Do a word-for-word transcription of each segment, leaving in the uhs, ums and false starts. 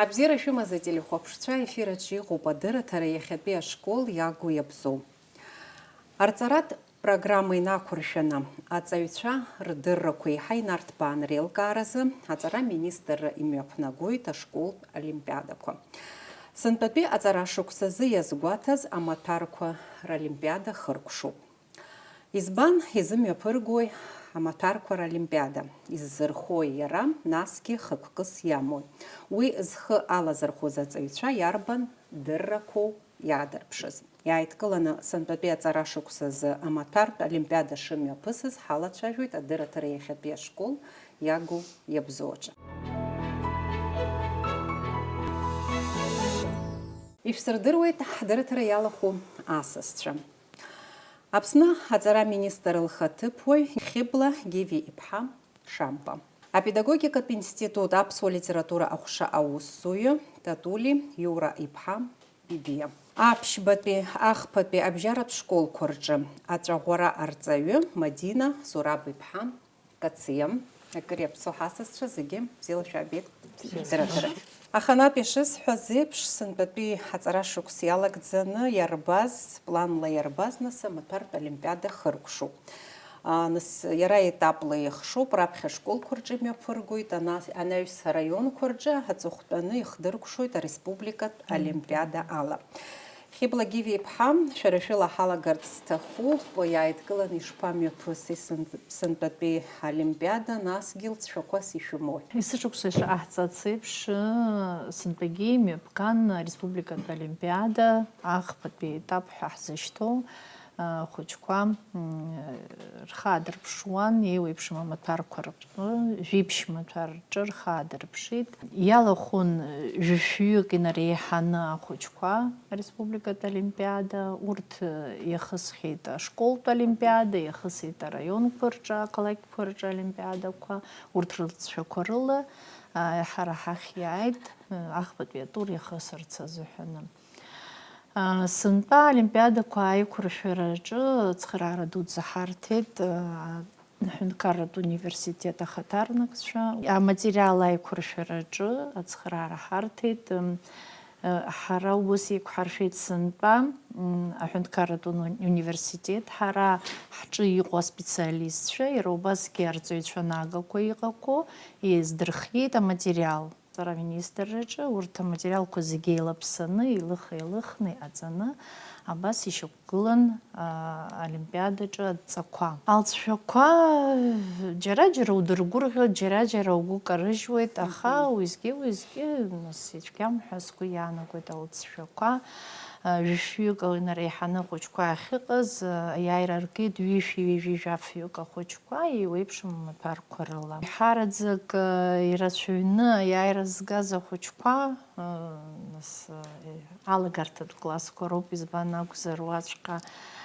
Абзиара шәымаз, ателехәаԥшцәа, ефир аҿы иҟоуп адырраҭара иахьатәи ашкол иагу иабзоу. Арҵаратә программа инақәыршәаны, аҵаҩцәа рдыррақәа еиҳа инарҭбаан реилкааразы аҵара аминистрра имҩаԥнагоит ашколтә олимпиадақәа. Сынтәатәи аҵара шықәсазы иазгәаҭаз амаҭәарқәа ролимпиада хыркәшоуп. Избан изымҩаԥыргои амаҭәарқәа ролимпиада? Иззырхои иара, насгьы хықәкыс иамои? Уи зхы алазырхәыз аҵаҩцәа иарбан дыррақәоу иаадырԥшыз? Иааидкыланы сынтәатәи аҵара шықәсазы амаҭәартә олимпиада шымҩаԥысыз ҳалацәажәоит адырраҭара иахьатәи ашкол иагу иабзоу аҿы. Ишәсырдыруеит ҳдырраҭара иалахәу асасцәа. Аԥсны аҵара аминистр лхаҭыԥуаҩ Хьыбла Гиви-иԥҳа Шамба. Апедагогикатә институт аԥсуа литература аҟәша аусзуҩы Татули Иура-иԥҳа Бибиа. Аԥшьбатәи, ахԥатәи абжьаратә школқәа рҿы аҵәаӷәара арҵаҩы Мадина Зураб-иԥҳа Кациа. Акыр иаԥсоу ҳасасцәа зегьы бзиала шәаабеит. Бзиала. Дырраҭара. Аха наҟ ишысҳәаз еиԥш, сынтәатәи аҵара шықәс иалагӡаны иарбаз, планла иарбаз, нас, амаҭәартә олимпиада хыркәшоуп. А, нас, иара етапла ихшоуп, раԥхьа ашколқәа рҿы имҩаԥыргоит, ана-, анаҩс араионқәа рҿы аҵыхәтәаны ихдыркәшоит ареспубликатә олимпиада ала. Хьыбла Гиви-иԥҳа, шәара шәыла ҳалагарц сҭахуп, иааидкыланы ишԥамҩаԥыси сынтә-, сынтәатәи олимпиада, насгьы лҵшәақәас ишәымои? Есышықәса ишаҟаҳҵац еиԥш, сынтәагьы имҩаԥган ареспубликатә олимпиада, ахԥатәи етап ҳәа ҳзышьҭоу, ахәыҷқәа, м, рхы аадырԥшуан, еиуеиԥшым амаҭәарқәа рҟны, жәиԥшь маҭәар рҿы рхы аадырԥшит. Иалахәын жәшәҩык инареиҳаны ахәыҷқәа ареспубликатә олимпиада, урҭ иахысхьеит ашколтә олимпиада, иахысит араионқәа рҿы, ақалақьқәа рҿы олимпиадақәа, урҭ рылҵшәақәа рыла, а, ҳара ҳахь иааит, а, ахԥатәи атур иахысырц азыҳәаны. А, сынтәа олимпиадақәа аиқәыршәараҿы ацхыраара дуӡӡа ҳарҭеит, а, аҳәынҭқарратә университет ахаҭарнакцәа. Аматериал аиқәыршәараҿы ацхыраара ҳарҭеит. М, а, ҳара ус еиқәҳаршәеит сынтәа, м, аҳәынҭқарратә уни-, университет, ҳара ҳҿы иҟоу аспециалистцәа, иара убасгьы арҵаҩцәа нагақәа иҟақәоу еиздырхиеит аматериал. Аҵара аминистрраҿы урҭ аматериалқәа зегьы еилаԥсаны, еилых-еилыхны иҟаҵаны, абас ишьақәгылан, аа, олимпиадаҿы адҵақәа. Алҵшәақәа џьара-џьара удыргәырӷьоит, џьара-џьара угәы карыжьуеит, аха, мгм, уеизгьы-уеизгьы, нас, ицәгьам ҳәа сгәы иаанагоит алҵшәақәа. Аа, жәшәҩык инареиҳаны ахәыҷқәа ахьыҟаз, аа, аиааира ргеит ҩышәи ҩажәи жәафҩык ахәыҷқәа. Ҳәа еиуеиԥшым амаҭәарқәа рыла. Еиҳараӡак, э, ирацәаҩны аиааира згаз ахәыҷқәа, э, нас, э, алагарҭатә классқәа роуп, избан акәзар, уаҵәҟьа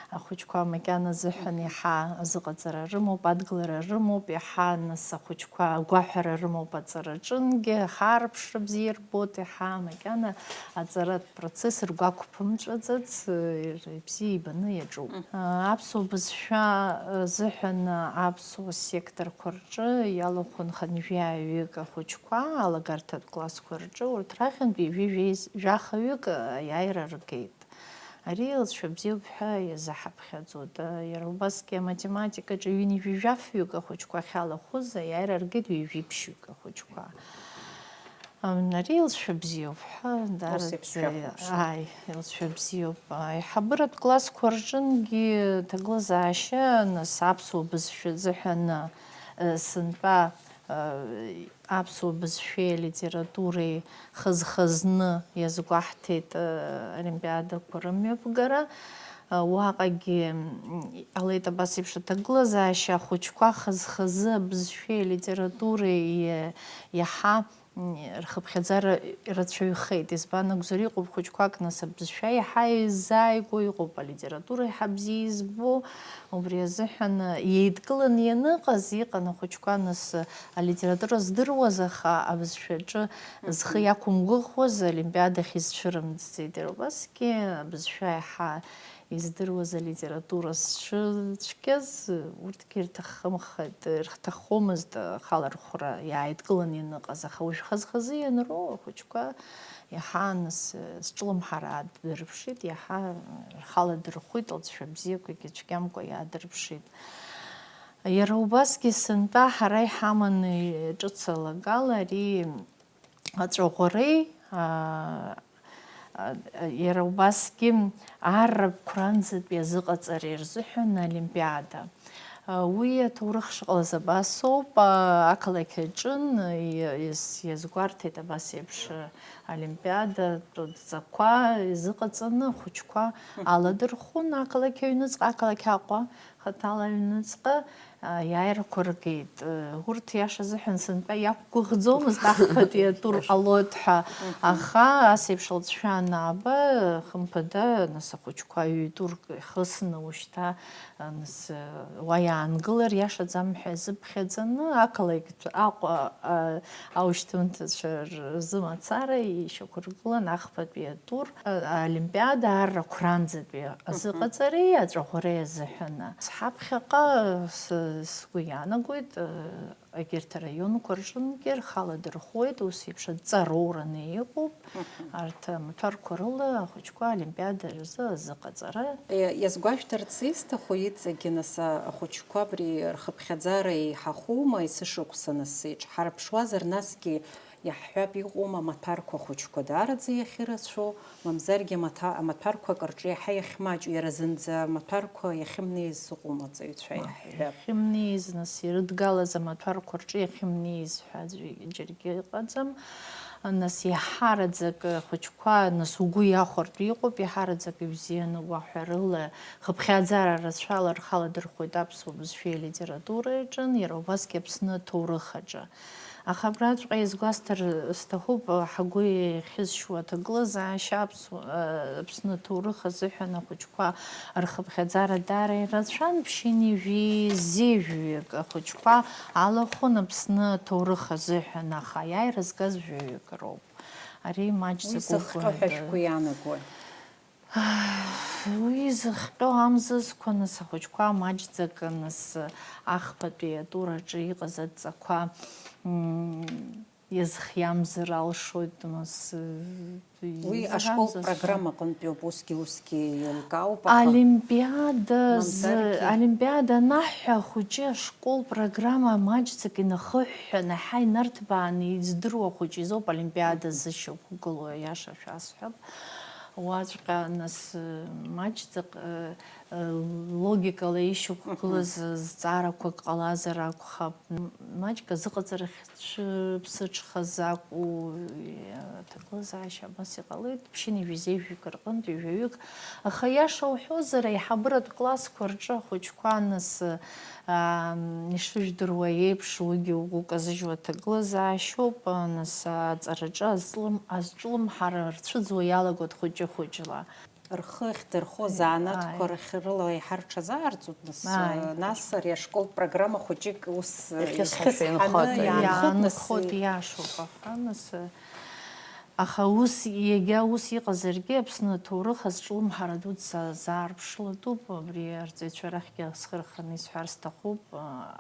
ахәыҷқәа макьана азыҳәан иаҳа азыҟаҵара рымоуп, адгылара рымоуп, иаҳа, нас, ахәыҷқәа агәаҳәара рымоуп аҵараҿынгьы, ахаарԥшра бзиа рбоит, иаҳа макьана аҵаратә процесс ргәақәԥымҵәаӡац, э, ибзиа ибаны иаҿуп. Мгм. Аԥсуа бызшәа, э, азыҳәан аԥсуа секторқәа рҿы иалахәын хынҩажәаҩык ахәыҷқәа, алагарҭатә классқәа рҿы урҭ рахьынтә ҩажәи жәеиз-, жәахаҩык аиааира ргеит. Ари алҵшәа бзиоуп ҳәа иазаҳаԥхьаӡоит. Иара убасгьы аматематикаҿы ҩынҩажәи жәафҩык ахәыҷқәа ахьалахәыз аиааира ргеит ҩажәи ԥшьҩык ахәыҷқәа. Ам, ари илҵшәа бзиоуп ҳәа, ус еиԥш даараӡа, шәахәаԥшуа. Ааи, илҵшәа бзиоуп. Аиҳабыратә классқәа рҿынгьы ҭагылазаашьа, нас, аԥсуа бызшәа азыҳәан, э, сынтәа, э, аԥсуа бызшәеи алитературеи хаз-хазны иазгәаҳҭеит, э, олимпиадақәа рымҩаԥгара. Э, уаҟагьы, м, иҟалеит абас еиԥш аҭагылазаашьа, ахәыҷқәа хаз-хазы абызшәеи алитературеи, э, иаҳа рхыԥхьаӡара ирацәаҩхеит. Избан акәзар, иҟоуп хәыҷқәак, нас, абызшәа иаҳа еизааигәоу, иҟоуп алитература иаҳа бзиа избо. Убри азыҳәан, еидкыланы ианыҟаз, иҟан ахәыҷқәа, нас, алитература здыруаз, аха абызшәаҿы зхы, мгм, иақәымгәыӷуаз олимпиадахь изцәырымҵӡеит. Иара убасгьы абызшәа иаҳа Издыруаз алитература зцәыцәгьаз, урҭгьы ирҭахымхеит, ирҭаххомызт ахалархәра иааидкыланы ианыҟаз, аха уажә хаз-хазы ианроу ахәыҷқәа иаҳа нас зҿлымҳара аадырԥшит, иаҳа рхала дырхәит, лҵшәа бзиақәагьы цәгьамкәа иаадырԥшит. Иара убасгьы сынтәа ҳара иҳаманы ҿыц алагала ари аҵәаӷәареи, аа, а, иара убасгьы арра қәранӡатәи азыҟаҵареи рзыҳәан олимпиада. А, уи аҭоурых шыҟалаз абасоуп, а, ақалақь аҿын, а, иа-, иаз-, иазгәарҭеит абас еиԥш, а, олимпиадатә дҵақәа изыҟаҵаны ахәыҷқәа Мгм. аладырхәын ақалақь аҩныҵҟа, ақалақь Аҟәа хаҭала аҩныҵҟа, а, иааирақәа ргеит. Урҭ, иаша азыҳәан, сынтәа иақәгәыӷӡомызт, ахԥатәи атур ҟалоит ҳәа. Мгм. Аха ас еиԥш алҵшәа анааба, хымԥада, нас ахәыҷқәа ҩ-турк ихысны ушьҭа, а, нас, а, уа иаангылар иашаӡам ҳәа изыԥхьаӡаны, ақалақьтә Аҟәа, а, аушьҭымҭацәа рзы мацара ишьақәыргылан ахԥатәи атур, а, аолимпиада арра қәранӡатәи Мгм. азыҟаҵареи аҵәаӷәареи азыҳәаны. Ҳаԥхьаҟа с-, сгәы иаанагоит, егьырҭ араионқәа рҿынгьы рхала дырхәуеит, ус еиԥш адҵа роураны иҟоуп. Мгм. Арҭ амаҭәарқәа рыла ахәыҷқәа аолимпиада рзы азыҟаҵара. Е, иазгәашәҭарц исҭаху иҵегьы, нас, а, ахәыҷқәа абри рхыԥхьаӡара еиҳахума, есышықәса, нас, иҿҳарԥшуазар, насгьы иаҳҳәап, иҟоума амаҭәарқәа ахәыҷқәа даараӡа иахьырацәоу, мамзаргьы амаҭа-, амаҭәарқәак рҿы иаҳа иахьмаҷу, иара зынӡа амаҭәарқәа иахьымнеиз ыҟоума аҵаҩцәа, мап, иаҳҳәап. Иахьымнеиз, нас, ирыдгалаз амаҭәарқәа рҿы иахьымнеиз ҳәа аӡәы џьаргьы ыҟаӡам. Нас, иаҳараӡак ахәыҷқәа, нас, угәы иахәартә иҟоуп, иаҳараӡак ибзианы гәаҳәарыла, хыԥхьаӡара рацәала рхала дырхәоит аԥсуа бызшәеи алитературеи аҿы, иара убасгьы Аԥсны аҭоурых аҿы. Аха абраҵәҟьа иазгәасҭар сҭахуп, ҳгәы иахьызшьуа аҭагылазаашьа аԥсуа, Аԥсны аҭоурых азыҳәан ахәыҷқәа рхыԥхьаӡара даара ирацәан, ԥшьынҩажәи зеижәҩык ахәыҷқәа алахәын Аԥсны аҭоурых азыҳәан, аха аиааира згаз жәаҩык роуп. Ари маҷӡак Уи зыхҟьо ҳәа шәгәы иаанагои? Уи зыхҟьо амзызқәа, нас, ахәыҷқәа маҷӡак, нас, ахԥатәи атур аҿы иҟаз адҵақәа, м, иазхиамзар алшоит, нас, Уи иазхиамзар ашколтә программа аҟынтәиоуп, усгьы, усгьы еилкаауп, аха Олимпиада зы, мамзаргьы олимпиада анаҳҳәа, ахәыҷы ашколтә программа маҷӡак инахыҳәҳәаны, аҳа инарҭбааны издыруа ахәыҷы изоуп олимпиада зышьақәгылоу, аиаша шәасҳәап. Уаҵәҟьа, нас, маҷӡак, э, э, логикала ишьақәгылаз Мгм. зҵаарақәак ҟалазар акәхап. М-, маҷк азыҟаҵарахь дшәыԥсыҽхаз акәу, э, аҭагылазаашьа абас иҟалеит, ԥшьынҩажәи зеижәҩык рҟынтә ҩажәаҩык. Аха, иаша уҳәозар, аиҳабыратә классқәа рҿы ахәыҷқәа, нас, аа, ишыжәдыруа еиԥш, уигьы угәы казыжьуа аҭагылазаашьоуп, нас, аҵараҿы азҿлым-, азҿлымҳара рцәыӡуа иалагоит хәыҷы-хәыҷла. Рхы ахьдырхо Е, занааҭқәа ааи. рахь рыла еиҳа рҽазаарҵоит, нас, Ааи. нас ари ашколтә программа хәыҷык ус Иахьысҳәаша ихьысҳаны инхоит, ари. иаанхоит, нас, Иаанхоит, иашоуп, аха, нас, аха ус, егьа ус иҟазаргьы, Аԥсны аҭоурых азҿлымҳара дуӡӡа заарԥшылатәуп, абри арҵаҩцәа рахьгьы схы рханы исҳәар сҭахуп,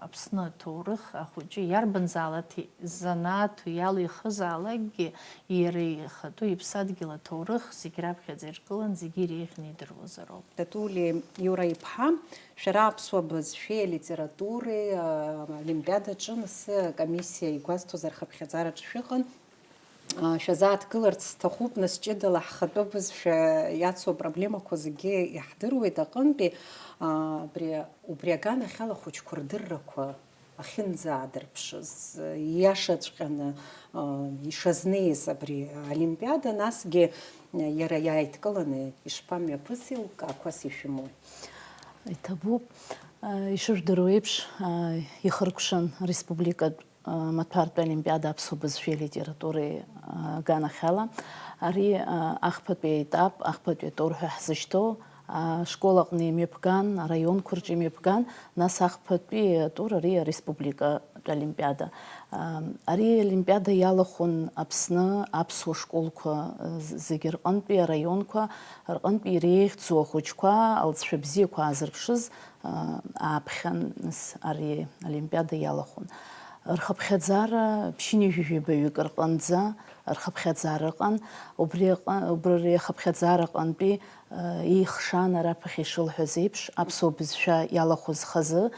Аԥсны аҭоурых ахәыҷы иарбанзаалак занааҭ иалихызаалакгьы, иара ихатәы иԥсадгьыл аҭоурых зегь раԥхьаӡа иргылан, зегьы иреиӷьны идыруазароуп. Татулиа Иура иԥҳа, шәара аԥсуа бызшәеи алитературеи, а, олимпиадаҿы нас акомиссиа игәазҭозар хыԥхьаӡараҿ шәыҟан. А, шәазааҭгыларц сҭахуп, нас ҷыдала ҳхатәы бызшәа иацу апроблемақәа зегьы иаҳдыруеит аҟынтәи, а, абри, убри аганахьала ахәыҷқәа рдыррақәа ахьынӡаадырԥшыз, ииашаҵәҟьаны, а, ишазнеиз абри аолимпиада, насгьы иара иааидкыланы ишԥамҩаԥыси, лкаақәас ишәымоуи? Иҭабуп. А, ишыжәдыруа еиԥш, а, ихыркәшан республикатә, а, маҭәартә олимпиада аԥсуа бызшәеи литературеи, а, аганахьала. Ари, а, ахԥатәи аетап, ахԥатәи атур ҳәа ҳзышьҭоу, Ашкол аҟны имҩаԥган, араионқәа рҿы имҩаԥган, нас ахԥатәи атур ари ареспубликатә олимпиада. Ари аолимпиада иалахәын Аԥсны аԥсуа школқәа зегьы рҟынтәи, араионқәа рҟынтәи иреиӷьӡоу ахәыҷқәа алҵшәа бзиақәа аазырԥшыз ааԥхьан, нас, ари аолимпиада иалахәын. Рхыԥхьаӡара ԥшьынҩажәи жәабаҩык рҟынӡа рхыԥхьаӡара ыҟан. Убри аҟы-, убри ахыԥхьаӡара аҟынтәи еихшан, ара ԥыхьа ишылҳәаз еиԥш, аԥсуа бызшәа иалахәыз хазы,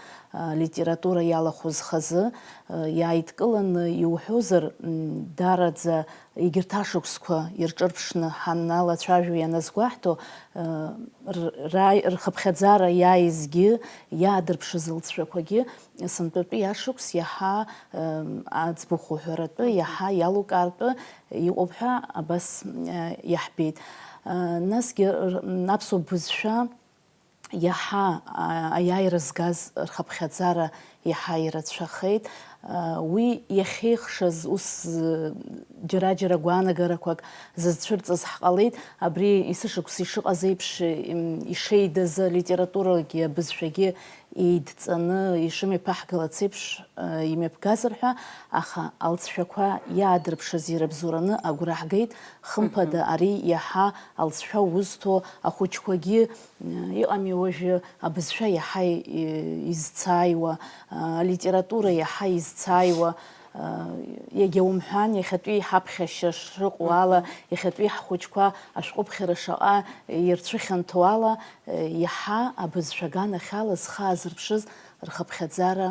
литература иалахәыз хазы иааидкыланы иуҳәозар, даараӡа егьырҭ ашықәсқәа ирҿырԥшны ҳаналацәажәо ианазгәаҳҭо, рхыԥхьаӡара иааизгьы, иаадырԥшыз лҵшәақәагьы сынтәатәи ашықәс иаҳа аӡбахә уҳәаратәы, иаҳа иалукаартәы иҟоуп ҳәа абас иаҳбеит. Насгьы аԥсуа бызшәа иаҳа аиааира згаз рхыԥхьаӡара иаҳа ирацәахеит. Уи иахьеихшаз ус џьара-џьара гәаанагарақәак зызцәырҵыз ҳҟалеит. Абри есышықәса ишыҟаз еиԥш, ишеидаз алитературагьы абызшәагьы еидҵаны ишымҩаԥаҳгалац еиԥш имҩаԥгазар ҳәа, аха алҵшәақәа иаадырԥшыз ирыбзоураны агәра ҳгеит. Хымԥада, ари иаҳа алҵшәа узҭо ахәыҷқәагьы, иҟами уажәы абызшәа иаҳа изцааиуа, алитература иаҳа изцааиуа, иагьа умҳәан, иахьатәи ҳаԥхьашьа шыҟоу ала, иахьатәи ҳхәыҷқәа ашәҟәыԥхьара шаҟа ирцәыхьанҭоу ала, иаҳа абызшәа аганахьала зхы аазырԥшыз рхыԥхьаӡара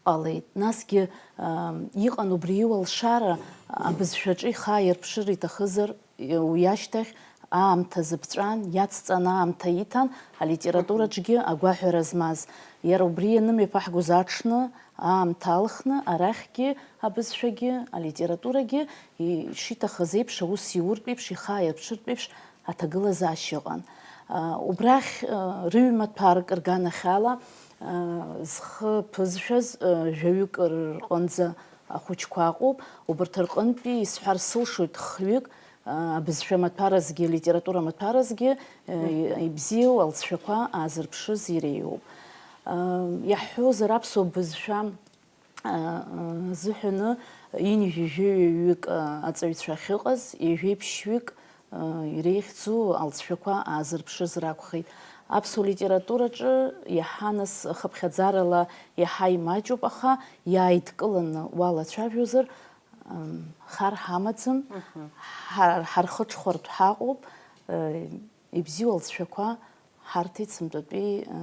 ҟалеит. Насгьы, иҟан убри иуалшара, абызшәаҿы ихы ааирԥшыр иҭахызар, уи ашьҭахь аамҭа зыԥҵәан, иацҵаны аамҭа иҭан алитератураҿгьы агәаҳәара змаз. Иара убри ианымҩаԥаҳгоз аҽны, аамҭа алхны, арахьгьы абызшәагьы, алитературагьы ишиҭахыз еиԥш, аус иуртә еиԥш, ихы ааирԥшыртә еиԥш аҭагылазаашьа ыҟан. Убрахь рыҩмаҭәарк рганахьала зхы ԥызшәаз жәаҩык рҟынӡа ахәыҷқәа ыҟоуп. Убарҭ рҟынтәи исҳәар сылшоит хҩык, абызшәа маҭәаразгьы, алитература маҭәаразгьы ибзиоу алҵшәақәа аазырԥшыз иреиуоуп. Иаҳҳәозар, аԥсуа бызшәа азыҳәаны ҩынҩажәи жәаҩык аҵаҩцәа ахьыҟаз, ҩажәеиԥшьҩык иреиӷьӡоу алҵшәақәа аазырԥшыз ракәхеит. Аԥсуа литератураҿы иаҳа нас хыԥхьаӡарала иаҳа имаҷуп, аха иааидкыланы уалацәажәозар, хар ҳамаӡам, ҳа-, ҳархыҽхәартә ҳаҟоуп, ибзиоу алҵшәақәа ҳарҭеит сынтәатәи, э,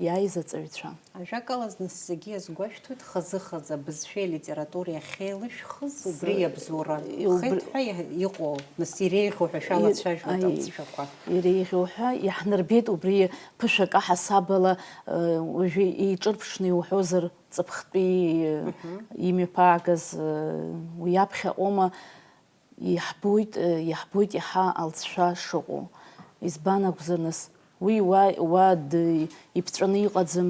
иааиз аҵаҩцәа. Ажәакала, зны зегьы иазгәашәҭоит, хазы-хазы абызшәеи алитературеи ахьеилышәхыз, убри С-, иабзоуроу и-, убри хеит ҳәа иа-, иҟоу, нас иреиӷьу ҳәа шәалацәажәоит аи, алҵшәақәа. Иреиӷьу ҳәа иаҳнарбеит, убри ԥышәак аҳасабала, э, уажәы еиҿырԥшны иуҳәозар, ҵыԥхтәи, э, Мгм. имҩаԥаагаз, э, уи аԥхьаҟоума? Иаҳбоит, иаҳбоит иаҳа алҵшәа шыҟоу. Избан акәзар, нас, уи уа, уа д-, иԥҵәаны иҟаӡам,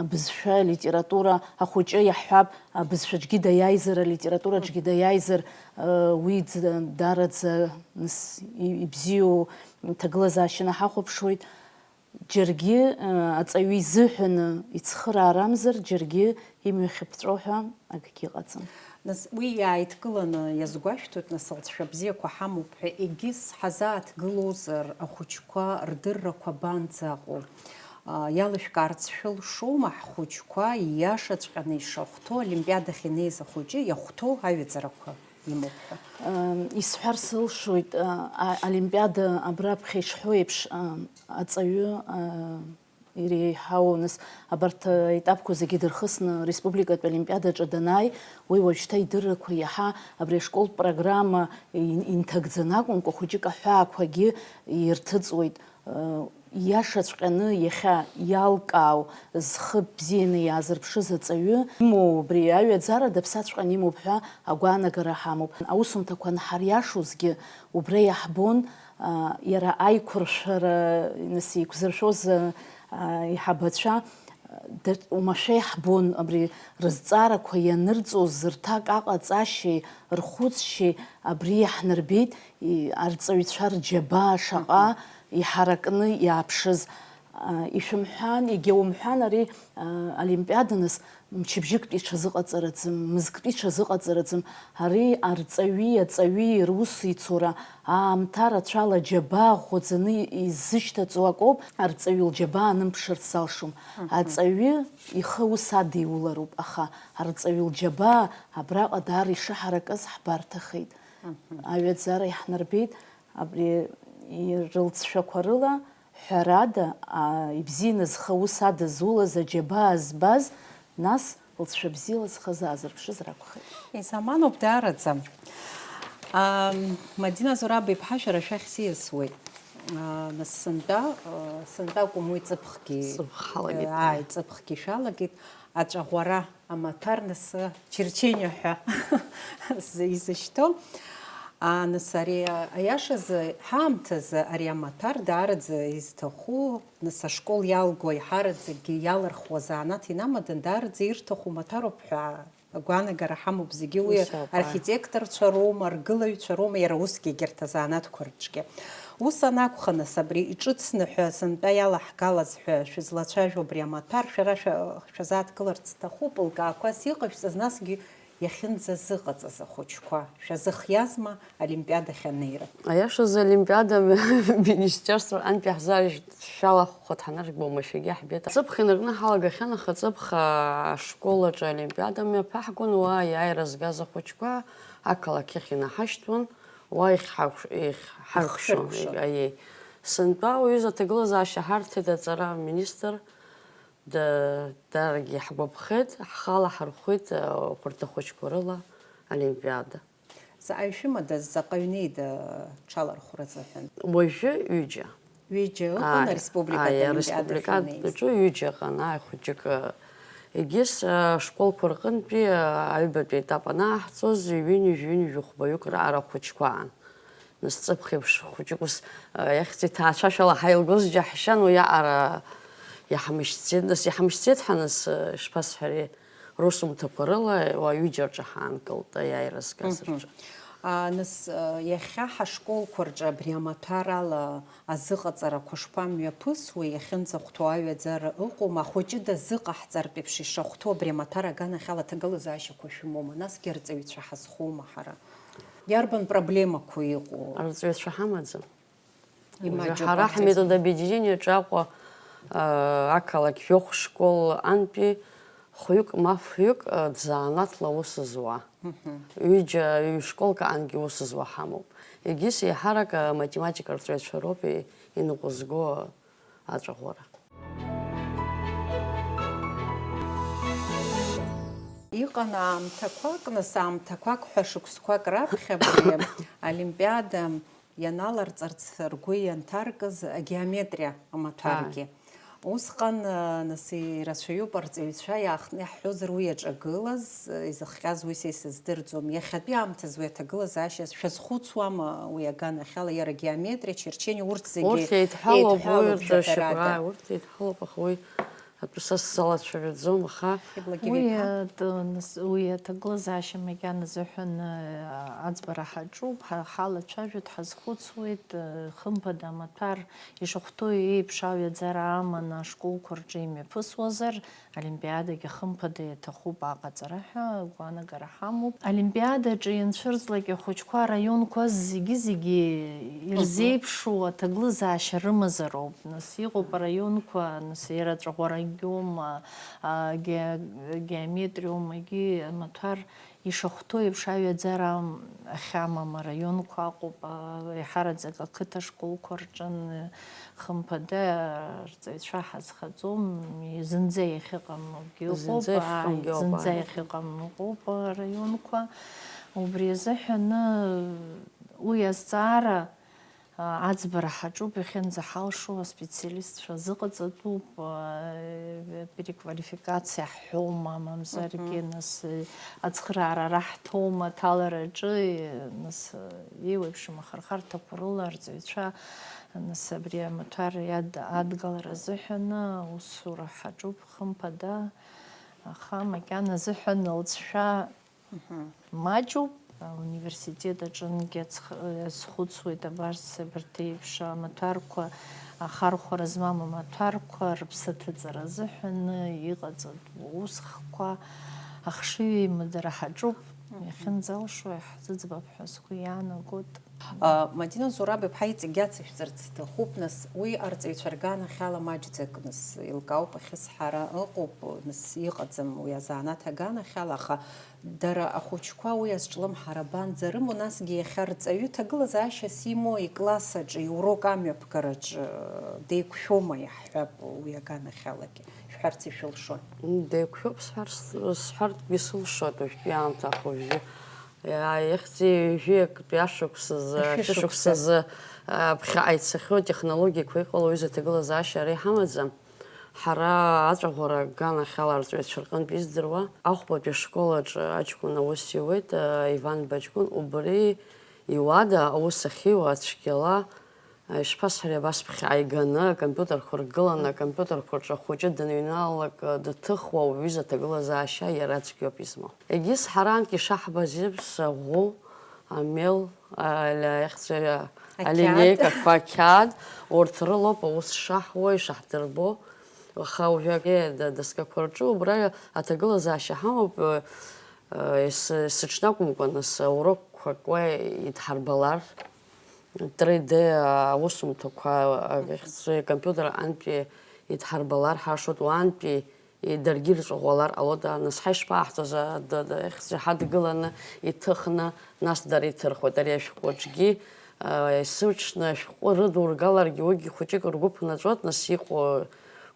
абызшәа, алитература, ахәыҷы иаҳҳәап, абызшәаҿгьы даиааизар, алитератураҿгьы даиааизар, уи ӡ-, даараӡа, нас, и-, ибзиоу ҭагылазаашьаны ҳахәаԥшуеит. Џьаргьы, э, аҵаҩы изыҳәаны ицхыраарамзар, џьаргьы имҩахьыԥҵәо ҳәа акгьы ыҟаӡам. Нас уи иааидкыланы иазгәашәҭоит, нас, алҵшәа бзиақәа ҳамоуп ҳәа, егьыс ҳазааҭгылозар, ахәыҷқәа рдыррақәа абанӡаҟоу? А, иалышәкаарц шәылшома, ҳхәыҷқәа ииашаҵәҟьаны ишахәҭоу, олимпиадахь инеиз ахәыҷы иахәҭоу аҩаӡарақәа имоуп ҳәа? Ам, исҳәар сылшоит, а, а, олимпиада абраԥхьа ишҳәо еиԥш, а, аҵаҩы, а, иреиҳау, нас, абарҭ аетапқәа зегьы дырхысны республикатә олимпиадаҿы данааи, уи уажәшьҭа идыррақәа иаҳа абри ашколтә программа ин-, инҭагӡаны акәымкәа, хәыҷык аҳәаақәагьы ирҭыҵуеит. Э, ииашаҵәҟьаны иахьа иалкаау, зхы бзианы иаазырԥшыз аҵаҩы имоу, убри аҩаӡара даԥсаҵәҟьаны имоуп ҳәа агәаанагара ҳамоуп. Аусумҭақәа анҳариашозгьы убра иаҳбон, а, иара аиқәыршәара, нас, еиқәзыршәоз, а, аиҳабацәа, а, да-, оумашәа иаҳбон, абри рызҵаарақәа ианырҵоз, рҭак аҟаҵашьеи рхәыцшьеи абри иаҳнарбеит, и-, арҵаҩцәа рџьабаа шаҟа, Мгм. Иҳаракны иааԥшыз, а, ишәымҳәан, егьа умҳәан, ари, а, олимпиада нас мчыбжьыктәи ҽазыҟаҵараӡам, мызктәи ҽазыҟаҵараӡам, ари арҵаҩи аҵаҩи русеицура аамҭа рацәала џьабаа ӷәӷәаӡаны изышьҭаҵо акоуп, арҵаҩы лџьабаа анымԥшырц залшом. Мгм. Аҵаҩы ихы аус адиулароуп, аха арҵаҩы лџьабаа абраҟа даара ишыҳаракыз ҳбарҭахеит. Мгм. Аҩаӡара иаҳнарбеит. Абри рылҵшәақәа рыла, ҳәарада, а, ибзианы зхы аус адызулаз, аџьабаа збаз, нас лҵшәа бзиала зхы азаазырԥшыз ракәхеит. Изаманоуп даараӡа. Ам, Мадина Зураб-иԥҳа, шәара шәахь сиасуеит. А, нас сынтәа, а, сынтәа акәым, уи ҵыԥхгьы, Ҵыԥх ҳалагеит, ааи, ааи. Ҵыԥхгьы шәалагеит. Аҵәаӷәара. Амаҭәар нас Чирчениа ҳәа изышьҭоу. А, нас ари, аиашазы, ҳаамҭазы ари амаҭәар даараӡа изҭаху, нас ашкол иалго аиҳараӡакгьы иалырхуа заанаҭ инамадан, даараӡа ирҭаху маҭәароуп ҳәа агәаанагара ҳамоуп зегьы. Уи Ус ауп, ааи. Архитекторцәа роума, аргылаҩцәа роума, иара усгьы егьырҭ азанааҭқәа рҿгьы. Ус анакәха, нас, абри иҿыцны ҳәа сынтәа иалаҳгалаз ҳәа шәызлацәажәо абри амаҭәар, шәара шәа-, шәазааҭгыларц сҭахуп, лкаақәас иҟашәҵаз, насгьы иахьынӡазыҟаҵаз ахәыҷқәа, шәазыхиазма олимпиадахь анеира? Аиашазы, олимпиада министерство антәи ҳзааижьт шәалахәхоит ҳанаргба, уамашәагьы ҳбеит. Ҵыԥх инаркны ҳалагахьан, аха Ҵыԥх ашкол аҿы олимпиада мҩаԥаҳгон, уа аиааира згаз ахәыҷқәа ақалақь ахь инаҳашьҭуан. Уа ихьҳақәш-, ихьҳаркәшон, Ихшәыркәшон. Аиеи. Сынтәа уҩыза аҭагылазаашьа ҳарҭеит аҵара аминистр, да-, даргьы ҳгәаԥхеит, ҳхала ҳархәит, а, хәарҭа хәыҷқәа рыла олимпиада. Заҟаҩ шәымадаз, заҟаҩ неида ҽалархәра азыҳәан? Уажәы ҩыџьа. Ҩыџьа ыҟан, ааи, ареспубликатә ааи, олимпиадахь ареспубликатә инеиз. Аҿы ҩыџьа ыҟан, ааи, хәыҷык, э, егьыс, э, школқәа рҟынтәи, э, аҩбатәи аетап анааҳҵоз, ҩынҩажәи ҩынҩажәи хәбаҩык раара хәыҷқәа аан. Нас ҵыԥх еиԥш хәыҷык ус, э, иахьӡ иҭаацәашәала ҳаилгоз џьаҳшьан, уи аҟара иаҳмышьҭӡеит, нас иаҳмышьҭӡеит ҳәа, нас, э, ишԥасҳәари, русумҭақәа рыла уа ҩыџьа рҿы ҳаанкылт, аиааира згаз Мгм. рҿы. А, нас, э, иахьа ҳашколқәа рҿы абри амаҭәар ала азыҟаҵарақәа шԥамҩаԥысуеи, иахьынӡахәҭоу аҩаӡара ыҟоума, ахәыҷы дазыҟаҳҵартә еиԥш ишахәҭоу абри амаҭәар аганахьала аҭагылазаашьақәа шәымоума, насгьы арҵаҩцәа ҳазхоума ҳара? Иарбан проблемақәоу иҟоу? Арҵаҩцәа ҳамаӡам. Имаҷуп Уажәы ҳара арҵаҩцәа. Ҳметодобъединениаҿы Аҟәа, а, ақалақь жәохә школ антәи хәҩык ма фҩык, а, дзанааҭла аус зуа. Мгм. Ҩыџьа, ҩ-школк аангьы ус зуа ҳамоуп. Егьыс еиҳарак, а, математика рҵаҩцәа роуп и-, иныҟәызго аҵәаӷәара. Иҟан аамҭақәак, нас аамҭақәак ҳәа шықәсқәак раԥхьа абри олимпиада ианаларҵарц ргәы ианҭаркыз агеометриа амаҭәаргьы. Ааи. Усҟан, а, нас, ирацәаҩуп арҵаҩцәа иаахтны иаҳҳәозар уи иаҿагылаз, изыхҟьаз уи са исыздырӡом. Иахьатәи аамҭазы уи аҭагылазаашьа шәазхәыцуама уи аганахьала, иара геометриа, черчение, урҭ зегьы Урҭ еидҳәалоуп, еидҳәалоуп уи рдыршьақәа, ҳәарада. Ааи, урҭ еидҳәалоуп, аха уи Атәы са сзалацәажәаӡом, аха Иблагьы Уи, еиҭа. Э, т-, нас-, уи аҭагылазаашьа макьана азыҳәан, э, аӡбара ҳаҿуп, ҳа-, ҳалацәажәоит, ҳазхәыцуеит, э, хымԥада амаҭәар ишахәҭоу еиԥш аҩаӡара аманы ашколқәа рҿы имҩаԥысуазар, олимпиадагьы хымԥада иаҭахуп аҟаҵара ҳәа агәаанагара ҳамоуп. Олимпиадаҿы ианцәырҵлак ахәыҷқәа араионқәа зегьы-зегьы Мгм. ирзеиԥшу аҭагылазаашьа рымазароуп. Нас иҟоуп араионқәа, нас иара аҵәаӷәарагьоума, а, ге-, геометриоумагьы амаҭәар ишахәҭоу еиԥш аҩаӡара ахьамам араионқәа ыҟоуп, а, еиҳараӡак ақыҭа школқәа рҿы, н-, хымԥада арҵаҩцәа ҳазхаӡом, зынӡа иахьыҟамгьы ыҟоуп, Зынӡа иахьыҟамгьы ааи, ыҟоуп, зынӡа ааи. иахьыҟам ыҟоуп араионқәа. Убри азыҳәаны уи азҵаара Аӡбара ҳаҿуп, иахьынӡаҳалшо аспециалистцәа зыҟаҵатәуп, переквалификациа ҳҳәома, мамзаргьы, Мгм. нас, ацхыраара раҳҭома аҭалараҿы, нас, еиуеиԥшым ахырхарҭақәа рыла арҵаҩцәа, нас, абри амаҭәар иад-, адгалара азыҳәан аусура ҳаҿуп, хымԥада, аха макьана азыҳәан лҵшәа Мгм. Маҷуп, Ауниверситет аҿынгьы ацх-, азхәыцуеит абарҭ, абарҭ еиԥш амаҭәарқәа, ахархәара змам амаҭәарқәа рыԥсы аҭыҵра азыҳәан иҟаҵатәу аусхкқәа ахшыҩ еимадара ҳаҿуп, Мгм. Иахьынӡалшо иаҳзыӡбап ҳәа сгәы иаанагоит. А, Мадина Зураб-иԥҳа иҵегь иацышәҵарц сҭахуп, нас, уи арҵаҩцәа рганахьала маҷӡак, нас, еилкаауп, ахьысҳара ыҟоуп, нас, иҟаӡам уи азанааҭ аганахьала, аха дара ахәыҷқәа уи азҿлымҳара абанӡа рымоу, насгьы иахьа рҵаҩы ҭагылазаашьас имоу икласс аҿы, иурок амҩаԥгараҿы деиқәшәома, иаҳҳәап, уи аганахьалагьы шәҳәарц ишәылшои? Деиқәшәоуп сҳәар, сҳәартәгьы сылшоит уажәтәи аамҭа ахәыжәжәы. Иа-, ихьӡи ҩажәи актәи ашықәсазы, Ашәышықәса. Ашәышықәсазы, а, ԥхьаҟа ицахьоу атехнологиақәа иҟало аҩыза аҭагылазаашьа ара иҳамаӡам. Ҳара аҵәаӷәара аганахьала арҵаҩцәа рҟынтә издыруа, ахәбатәи ашкол аҿы аҷкәын аус иуеит, а, Иван Баҷкәын, убри иуада аус ахьиуа цәгьала, а, ишԥасҳәари, абас ԥхьаҟа иганы, акомпиутерқәа ргыланы, акомпиутерқәа рҿы ахәыҷы даныҩналалак, а, дҭыхуа уҩыза аҭагылазаашьа иара цәгьоуп измоу. Егьыс ҳаранк ишаҳбаз еиԥш, аӷәы, амел, али-, аихьӡара, Ақьаад. Алинеикақәа, ақьаад, урҭ рылоуп аус шаҳуа, ишаҳдырбо. Аха уажәы ада-, адоскақәа рҿы убра аҭагылазаашьа ҳамоуп, ес-, есыҽны акәымкәа, нас, аурокқәак уа идҳарбалар, три Д аусумҭақәа, ахьӡ-, компиутер антәи идҳарбалар ҳашоит, уантәи Даргьы ирҵәаӷәалар ҟалоит, нас ҳа ишԥаҳҵоз, а, д-, д-, ихьӡ ҳадгыланы иҭыхны, нас дара иҭырхуеит. Ари ашәҟәы аҿгьы, а, есыҽны ашәҟәы рыдургаларгьы, уигьы хәыҷык ргәы ԥнаҵәоит, нас иҟоу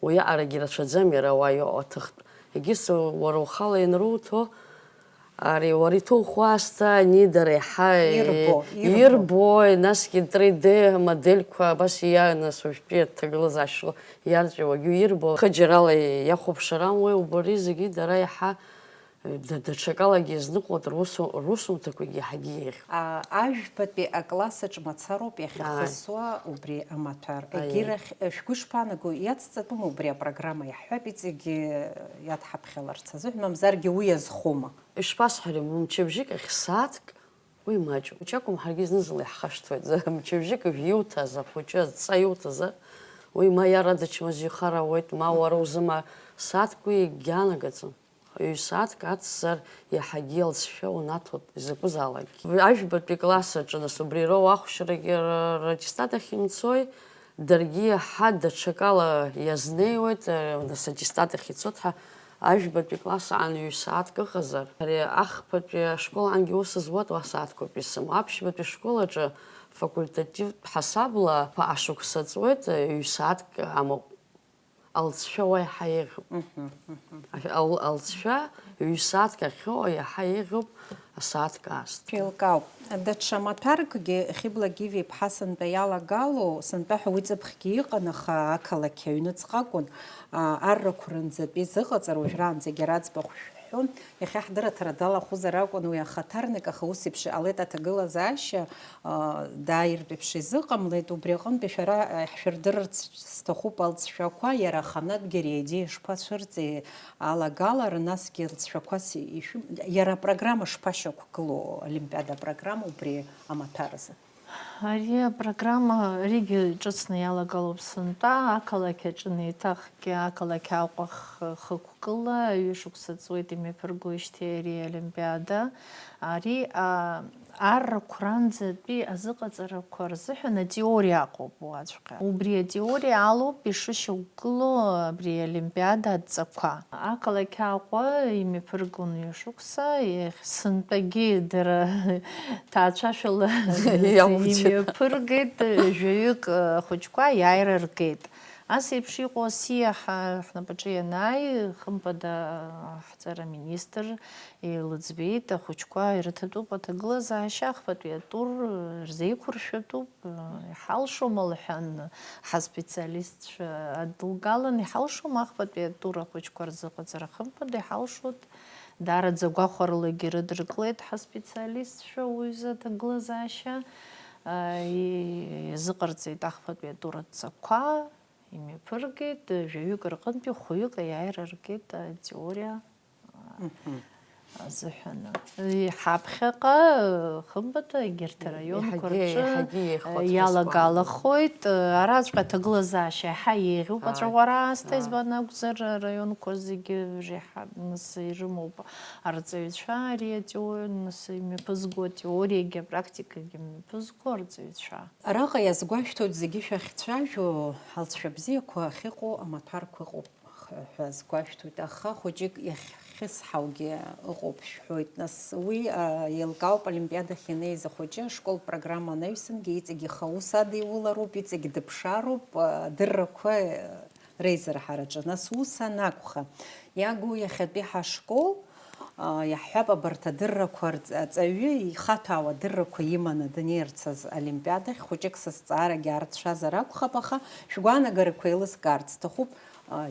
уиаҟарагьы рацәаӡам, иара уа иҟоу аҭыхтә. Егьыс уара ухала ианруҭо, Ари уара иҭухуа аасҭа ани дара еиҳа Ирбо, ирбо. Ирбои, насгьы три Д модельқәа абас ииааиуа, нас уажәтәи аҭагылазаашьа шыҟоу иарҵәи уажәы ирбо, хыџьарала иахәаԥшыр амуеи, убри зегьы дара еиҳа, да-, даҽакалагьы иазныҟәоит, русу-, русумҭақәагьы иаҳагьы еиӷьуп. А, ажәбатәи акласс аҿы мацароуп Ааи. Иахьахысуа убри амаҭәар. Ааи. Егьирахь, э, шәгәы шԥаанаго, иацҵатәума убри апрограмма, иаҳҳәап, иҵегьы иадҳаԥхьаларц азыҳәан, мамзаргьы уи иазхоума? Ишԥасҳәари, мчыбжьык ахь сааҭк, уи маҷуп. Ус акәым, ҳаргьы зны-зынла иаҳхашҭуеит. Мчыбжьык иуҭаз ахәыҷы адҵа иуҭазар, уи ма иара дычмазаҩхар ауеит, ма уара узы ма сааҭк уи егьаанагаӡом. Ҩ-сааҭк ацзар, иаҳагьы алҵшәа унаҭоит, изакәызаалакгьы. Уи ажәбатәи класс аҿы, нас, убри ироуа ахәшьарагьы р-, раттестат ахь имцои, Даргьы иаҳа даҽакала иазнеиуеит, нас аттестат ахь ицоит ҳәа, ажәбатәи класс аан ҩ-сааҭк ыҟазар, ари ахԥатәи ашкол аангьы ус зуа уа сааҭқәоуп исымоу. Аԥшьбатәи ашкол аҿы факультативтә ҳасабла ԥа-, ашықәса ҵуеит, ҩ-сааҭк амоуп. Алҵшәа уа иаҳа еиӷьуп. Мгм, мгм. Ал-, алҵшәа ҩ-сааҭк ахьоуа иаҳа еиӷьуп. Асааҭк аасҭа. Шәеилкаауп. Даҽа маҭәаркгьы Хьыбла Гиви-иԥҳа сынтәа иалагало, сынтәа ҳәа уи ҵыԥхгьы иҟан, аха ақалақь аҩныҵҟа акәын, а, аррақәа рынӡатәи зыҟаҵара уажәраанӡагьы ара аӡбахә шәҳәон. Иахьа ҳдырраҭара далахәызар акәын уи ахаҭарнак, аха ус еиԥш иҟалеит аҭагылазаашьа, а, дааиртә еиԥш изыҟамлеит. Убри аҟынтәи шәара, а, ҳшәырдырырц сҭахуп алҵшәақәа, иара аханатәгьы ари аидеиа шԥацәырҵи, алагалара, насгьы алҵшәақәас ишәым-, иара апрограмма шԥашьақәгылоу, олимпиада апрограмма убри амаҭәаразы? Ари апрограмма, аригьы ҿыцны иалагалоуп сынтәа, ақалақь аҿы неиҭахгьы ақалақь Аҟәа х-, хықәкыла ҩышықәса ҵуеит имҩаԥыргоижьҭеи ари аолимпиада. Ари, а, аррақәа ранӡатәи азыҟаҵарақәа рзыҳәан атеориа аҟоуп уаҵәҟьа. Убри атеориа алоуп ишышьақәгылоу абри аолимпиада адҵақәа. Ақалақь Аҟәа имҩаԥыргон ҩышықәса, иахь сынтәагьы дара ҭаацәашәала Иақәҵәа. Имҩаԥыргеит, жәаҩык, ахәыҷқәа аиааира ргеит. Ас еиԥш иҟоу асиа ҳа-, ҳнапаҿы ианааи, хымԥада, ҳҵара министр илыӡбеит, ахәыҷқәа ирыҭатәуп аҭагылазаашьа, ахԥатәи атур рзеиқәыршәатәуп, иҳалшома лҳәан, ҳаспециалистцәа адылгалан, иҳалшома ахԥатәи атур ахәыҷқәа рзыҟаҵара? Хымԥада, иҳалшоит, даараӡа гәахәаралагьы ирыдырклеит ҳаспециалистцәа уҩыза аҭагылазаашьа, а, и-, изыҟарҵеит ахԥатәи атур адҵақәа. Имҩаԥыргеит, жәаҩык рҟынтәи хәҩык аиааира ргеит атеориа. Мгм. азыҳәан. Ҳаԥхьаҟа, хымԥада, егьырҭ араионқәа рҿы иалагалахоит. Араҵәҟьа аҭагылазаашьа иаҳа еиӷьуп аҵәаӷәара аасҭа, избан акәзар, араионқәа зегьы реиҳа нас ирымоуп арҵаҩцәа ари атеориа, нас имҩаԥызго атеориагьы апрактикагьы мҩаԥызго арҵаҩцәа. Араҟа иазгәашәҭоит зегьы шәахьцәажәо, алҵшәа бзиақәа ахьыҟоу амаҭәарқәа ыҟоуп ҳәа азгәашәҭоит, аха хәыҷык иахьхьысҳаугьы ыҟоуп шәҳәоит. Нас уи еилкаауп, олимпиадахь ианеиз ахәыҷы ашкол программа анаҩсангьы иҵегь ихы аус адиулароуп, иҵегь дыԥшаароуп, адыррақәа реизырҳараҿы. Нас ус анакәха, иагу иахьатәи ҳашкол, иаҳҳәап, абарҭ адыррақәа рҵаҩы ихаҭәаау адыррақәа иманы днеирц азы олимпиадахь, хәыҷык сызҵаарагьы аарцәазар акәхап, аха шәгәаанагарақәа еилыскаарц сҭахуп,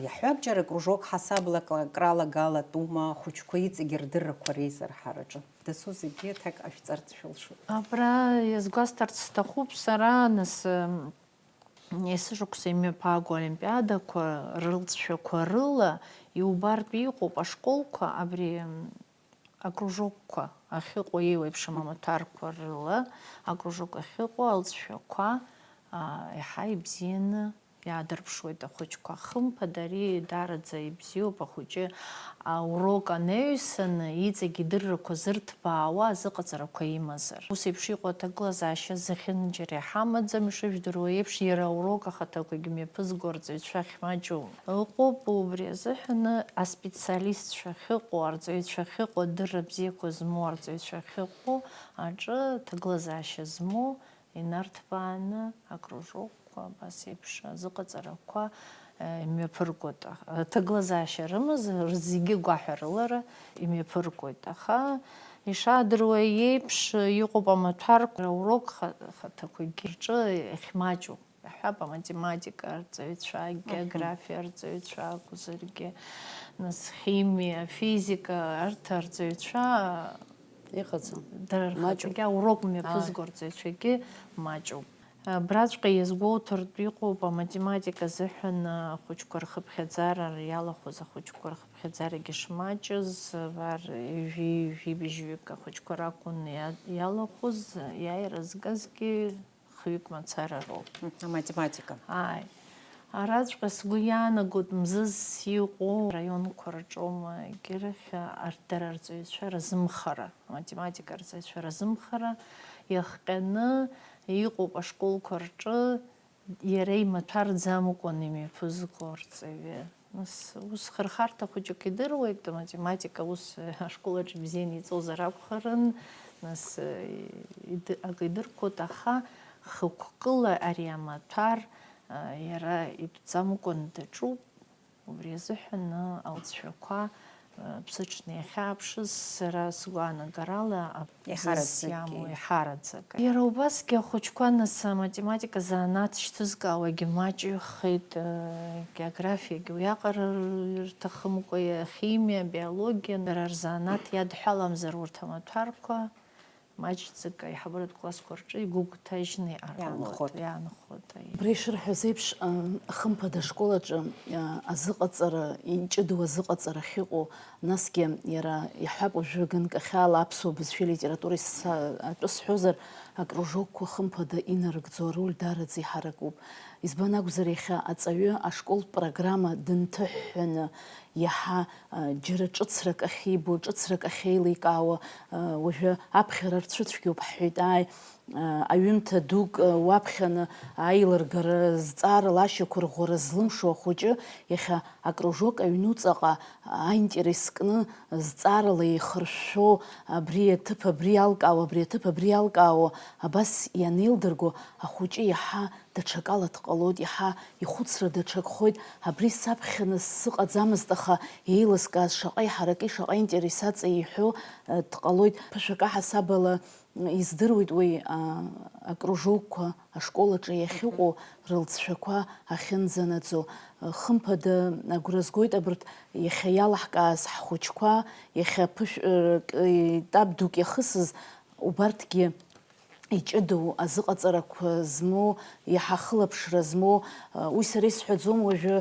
иаҳҳәап, џьара кружок ҳасабла акралагалатәума, ахәыҷқәа иҵегьы рдыррақәа реизырҳараҿы. Дасу зегьы аҭак ҟашәҵарц шәылшоит. Абра иазгәасҭарц сҭахуп сара, нас, Есышықәса имҩаԥаагоу олимпиадақәа рылҵшәақәа рыла иубартә иҟоуп ашколқәа абри акружокқәа ахьыҟоу еиуеиԥшым амаҭәарқәа рыла, акружок ахьыҟоу алҵшәақәа, аа, еиҳа ибзианы иаадырԥшуеит ахәыҷқәа. Хымԥада, ари даараӡа ибзиоуп, ахәыҷы аурок анаҩсаны, иҵегь идыррақәа зырҭбаауа азыҟаҵарақәа имазар. Ус еиԥш иҟоу аҭагылазаашьа зехьынџьара иҳамаӡам, ишыжәдыруа еиԥш, иара аурок ахаҭақәагьы мҩаԥызго арҵаҩцәа ахьмаҷу ыҟоуп, убри азыҳәаны аспециалистцәа ахьыҟоу, арҵаҩцәа ахьыҟоу, адырра бзиақәа змоу арҵаҩцәа ахьыҟоу аҿы аҭагылазаашьа змоу инарҭбааны акружокқәа, абас еиԥш азыҟаҵарақәа, э, имҩаԥыргоит. Аҭагылазаашьа рымаз, рзегьы гәаҳәарылара имҩаԥыргоит. Аха, ишаадыруа еиԥш, иҟоуп амаҭәарқәа, аурок ха-, хаҭақәагьы рҿы иахьмаҷу. Иаҳҳәап, аматематика арҵаҩцәа, агеографиа арҵаҩцәа акәзаргьы, нас, химиа, физика, арҭ арҵаҩцәа Иҟаӡам. Дара рхаҭагьы аурок мҩаԥызго арҵаҩцәагьы маҷуп. Абраҵәҟьа иазгәоуҭартә иҟоуп аматематика азыҳәан ахәыҷқәа рхыԥхьаӡара, иалахәыз ахәыҷқәа рхыԥхьаӡарагьы шмаҷыз, абар ҩажәи, ҩажәи быжьҩык ахәыҷқәа ракәын иа-, иалахәыз, иааира згазгьы хҩык мацара роуп. Мгм, аматематика. Ааи. Араҵәҟьа сгәы иаанагоит мзызс иҟоу раионқәа рҿоума, егьырахь арҭ дара рҵаҩцәа разымхара, аматематика арҵаҩцәа разымхара иахҟьаны иҟоуп ашколқәа рҿы иара имаҭәарӡамкәан имҩаԥызго арҵаҩы. Нас ус хырхарҭа хәыҷык идыруеит, аматематика ус ашкол аҿы бзианы иҵозар акәхарын, нас, э, иды-, акы идырқәоит, аха хықәкыла ари амаҭәар, э, иара итәӡамкәан даҿуп, убри азыҳәан алҵшәақәа, э, ԥсыҽны иахьааԥшыз, сара сгәаанагарала, Иаҳараӡакгьы. Иамоу иаҳараӡак. Иара убасгьы ахәыҷқәа нас аматематика занааҭ шьҭызкаауагьы маҷҩхеит, э, географиагьы уиаҟара рҭахымкәа, ахимиа, абиологиа, дара рзанааҭ иадҳәаламзар урҭ амаҭәарқәа маҷӡак аиҳабыратә классқәа рҿы игәыгәҭажьны иҟарҵоит. Иаанхоит. Иаанхоит, аиеи. Абри ишырҳәаз еиԥш, ы, хымԥада ашкол аҿы, ы, азыҟаҵара, иҷыдоу азыҟаҵара ахьыҟоу, насгьы иара иаҳҳәап, уажәы ганкахьала аԥсуа бызшәеи литературеи са-, атәы сҳәозар, акружокқәа хымԥада инарыгӡо ароль даараӡа иҳаракуп. Избан акәзар, иахьа аҵаҩы ашколтә программа дынҭыҳәҳәаны, иаҳа, а, џьара ҿыцрак ахьибо, ҿыцрак ахьеиликаауа, а, уажәы аԥхьара рцәыцәгьоуп ҳҳәеит, ааи, а, аҩымҭа дук, а, уаԥхьаны аилыргара, зҵаарала ашьақәырӷәӷәара злымшо ахәыҷы иахьа акружок аҩнуҵаҟа аинтерес кны, зҵаарала еихыршәшәо, абри аҭыԥ абри иалкаауа, абри аҭыԥ абри иалкаауа, абас ианеилдырго, ахәыҷы иаҳа даҽакала дҟалоит, иаҳа ихәыцра даҽакхоит, абри саԥхьаны сыҟаӡамызт, аха еилыскааз шаҟа иҳараки, шаҟа интерес аҵеи иҳәо, э, дҟалоит. Ԥышәак аҳасабала, м, издыруеит уи, а, акружокқәа ашкол аҿы иахьыҟоу рылҵшәақәа ахьынӡанаӡо. Э, хымԥада агәра згоит абарҭ иахьа иалаҳкааз ҳхәыҷқәа, иахьа ԥышә-, э, к-, етап дук иахысыз убарҭгьы иҷыдоу азыҟаҵарақәа змоу, иаҳа хылаԥшра змоу, уи сара исҳәаӡом уажәы,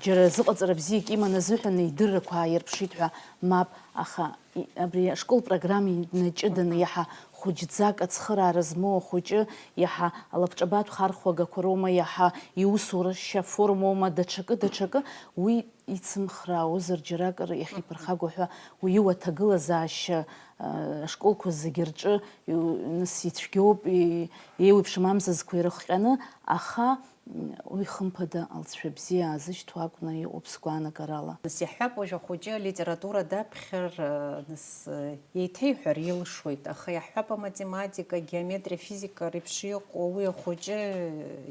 џьара зыҟаҵара бзиак иман азыҳәан идыррақәа ааирԥшит ҳәа, мап, аха и-, абри ашкол программа инаҷыданы иаҳа хәыҷӡак ацхыраара змоу ахәыҷы, иаҳа алабҿабатә хархәагақәа роума, иаҳа иусурашьа формоума, даҽакы, даҽакы, уи ицымхраауазар џьаракыр иахьиԥырхагоу ҳәа уи иуаҭагылазаашьа, а, ашколқәа зегьы рҿы иу-, нас ицәгьоуп, и-, еиуеиԥшым амзызқәа ирыхҟьаны, аха, м, уи хымԥада алҵшәа бзиа аазышьҭуа акәны иҟоуп сгәаанагарала. Нас иаҳҳәап, уажә ахәыҷы алитература даԥхьар, а, нас, а, еиҭеиҳәар илшоит, аха иаҳҳәап, аматематика, агеометриа, афизика реиԥш иҟоу уи ахәыҷы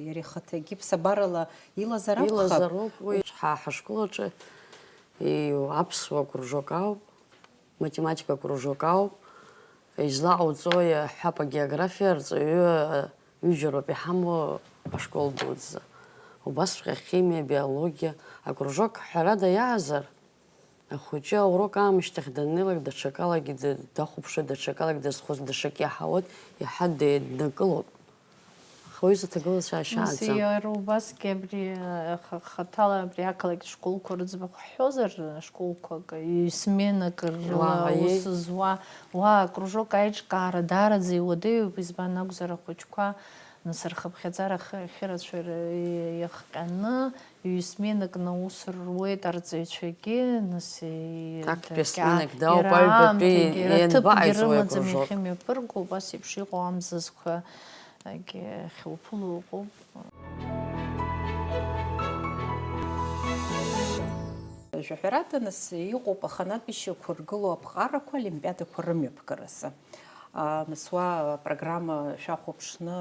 иара ихаҭагьы ԥсабарала Илазар акәхап. Илазар акәхап, уи ҳа ҳашкол аҿы ииу аԥсуа кружок ауп, математика кружок ауп, излаҟауҵо иаҳҳәап, агеографиа арҵаҩы ҩыџьа роуп иҳамоу ашкол дуӡӡа. Убасҵәҟьа ахимиа, абиологиа, акружок ҳәарада иаазар, ахәыҷы аурок аамышьҭахь даннеилак, даҽакалагьы д-, дахәаԥшуеит, даҽакалагьы дазхәыцуеит, даҽак иаҳауеит, иаҳа деиднакылоит. Аха уи изы аҭагылазаашьа Нас аӡам. Иара убасгьы абри, ах-, хаҭала абри ақалақь школқәа рыӡбахә ҳҳәозар, школқәак, ҩ-сменак рыла Уаҳа ус иеи. Зуа, уа акружок аиҿкаара даараӡа иуадаҩуп, избан акәзар, ахәыҷқәа, нас, рхыԥхьаӡара хы-, ахьырацәа р-, иахҟьаны, ҩ-сменак наус руеит арҵаҩцәагьы, нас, и-, Актәи дакьа-, асменак дауп, иара аҩбатәи аамҭагьы, иара ианбаҟаиҵо ҭыԥгьы уи рымаӡам, акружок? Иахьымҩаԥырго, убас еиԥш иҟоу амзызқәа. Егьи ахьуԥыло ыҟоуп. Жәаҳәарада, нас, иҟоуп аханатә ишьақәыргылоу аԥҟарақәа олимпиадақәа рымҩаԥгаразы. А, нас уа апрограмма шәахәаԥшны,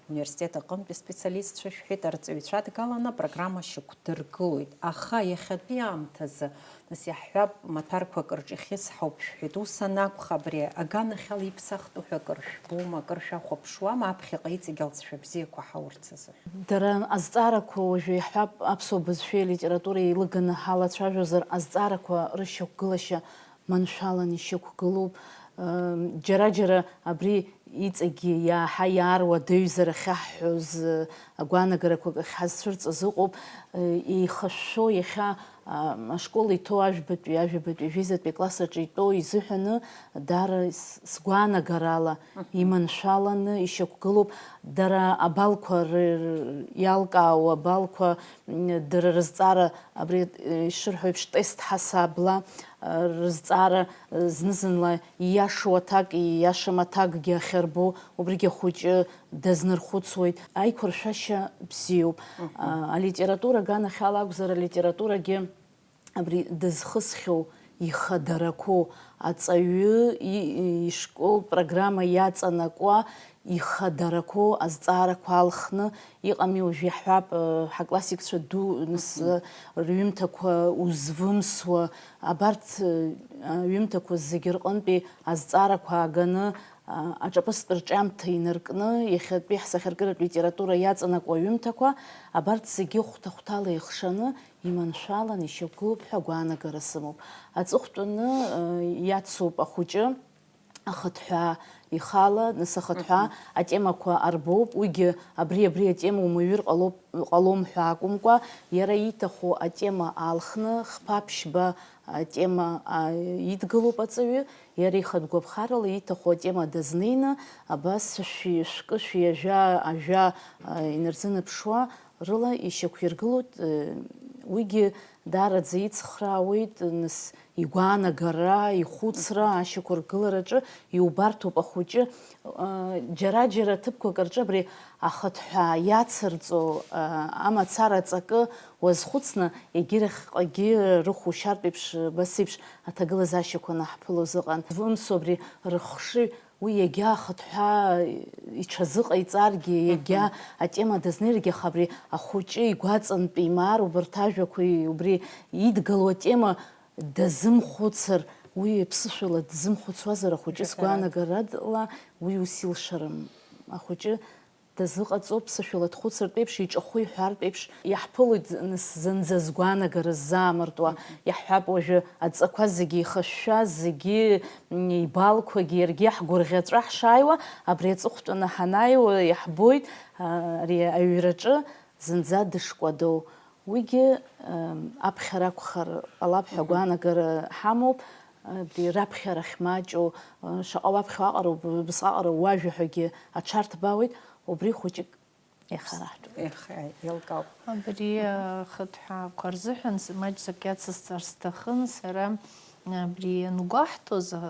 университет аҟынтәи специалистцәа шәҳәеит, арҵаҩцәа адгаланы апрограмма шьақәдыргылоит. Аха иахьатәи аамҭазы Нас иаҳҳәап, маҭәарқәак рҿы ихьысҳауп шәҳәеит. Ус анакәха, абри аганахьала иԥсахтәу ҳәа акыр шәбома, акыр шәахәаԥшуама, аԥхьаҟа иҵегь алҵшәа бзиақәа ҳаурц азыҳәан? Дара азҵаарақәа уажәы иаҳҳәап, аԥсуа бызшәеи алитературеи еилыганы ҳалацәажәозар, азҵаарақәа рышьақәгылашьа маншәалан ишьақәгылоуп. М, џьара-џьара абри иҵегьы иаҳа иааруадаҩзар ахьаҳҳәоз, агәаанагарақәак ахьҳазцәырҵыз ыҟоуп. Еихашәшәо иахьа, а, ашкол иҭоу ажәбатәи, ажәабатәи, жәеизатәи акласс аҿы итәоу изыҳәаны даара с-, сгәаанагарала Мгм. иманшәаланы ишьақәгылоуп. Дара абалқәа ры-, р-, иалкаау абалқәа, м, дара рызҵаара, абри, э, ишырҳәо еиԥш, тест ҳасабла, э, рызҵаара, э, зны-зынла ииашоу аҭак, ииашам аҭакгьы ахьарбоу, убригьы ахәыҷы дазнархәыцуеит. Аиқәыршәашьа бзиоуп. Мгм. А, алитература аганахьала акәзар, алитературагьы абри дызхысхьоу ихадарақәоу, аҵаҩы и-, и-, ишкол программа иаҵанакуа ихадарақәоу азҵаарақәа алхны иҟами. Уажә иаҳҳәап, э, ҳаклассикцәа ду, нас, Мгм. э, рҩымҭақәа узвымсуа, абарҭ, э, аҩымҭақәа зегьы рҟынтәи азҵаарақәа ааганы, а, аҿаԥыцтә рҿиамҭа инаркны, иахьатәи ҳсахьаркыратә литература иаҵанакуа аҩымҭақәа, абарҭ зегьы хәҭа-хәҭала еихшаны, иманшәалан ишьақәгылоуп ҳәа агәаанагара сымоуп. Аҵыхәтәаны, э, иацуп ахәыҷы, ахыҭҳәаа ихала, нас ахыҭҳәаа Мгм. атемақәа арбоуп, уигьы абри-абри атема умаҩыр ҟалоуп, ҟалом ҳәа акәымкәа, иара ииҭаху атема аалхны, хԥа-ԥшьба атема, а, идгылоуп аҵаҩы, иара ихатә гәаԥхарала ииҭаху атема дазнеины, абас шәи-, шәкы, шәи ажәа, ажәа, а, инарзынаԥшуа рыла ишьақәиргылоит, э, уигьы даараӡа ицхраауеит, нас, игәаанагара, ихәыцра, ашьақәыргылараҿы иубарҭоуп ахәыҷы, а, џьара-џьара ҭыԥқәак рҿы абри ахыҭҳәаа иацырҵо, а, амацара аҵакы уазхәыцны, егьирахьҟагьы рыхәушьартә еиԥш, абас еиԥш аҭагылазаашьақәа анаҳԥылоз ыҟан. Вымсо абри рыхшыҩ, уи иагьа ахыҭҳәаа иҽазыҟаиҵаргьы, иагьа Мгм. атема дазнеиргьы, аха абри ахәыҷы игәаҵантәи имаар убарҭ ажәақәеи убри идгыло атема дазымхәыцыр, уи ԥсышәала дзымхәыцуазар, ахәыҷы Жәаҳәарада. Сгәаанагарала уи ус илшарым. Ахәыҷы Дазыҟаҵоуп, сышәала дхәыцыртә еиԥш, иҿахәы иҳәартә еиԥш, иаҳԥылоит, нас, зынӡа згәаанагара ззаамыртуа. Иаҳҳәап, уажәы адҵақәа зегьы еихышәшәа, зегьы, м, ибалқәагьы иаргьы ҳгәырӷьаҵәа ҳшааиуа, абри аҵыхәтәаны ҳанааиуа иаҳбоит, а, ари аҩраҿы зынӡа дышкәадоу. Уигьы, м, аԥхьара акәхар ҟалап ҳәа агәаанагара ҳамоуп. Абри раԥхьарахь маҷу, шаҟа уаԥхьо аҟароуп, убасҟак уажәа ҳәагьы аҽарҭбаауеит, убри хәыҷык иахараҳтәуп. Ех, еилкаауп. Абри ахыҭҳәаақәа рзыҳәан с-, маҷӡак иацысҵар сҭахын сара, абри иангәаҳҭоз, а,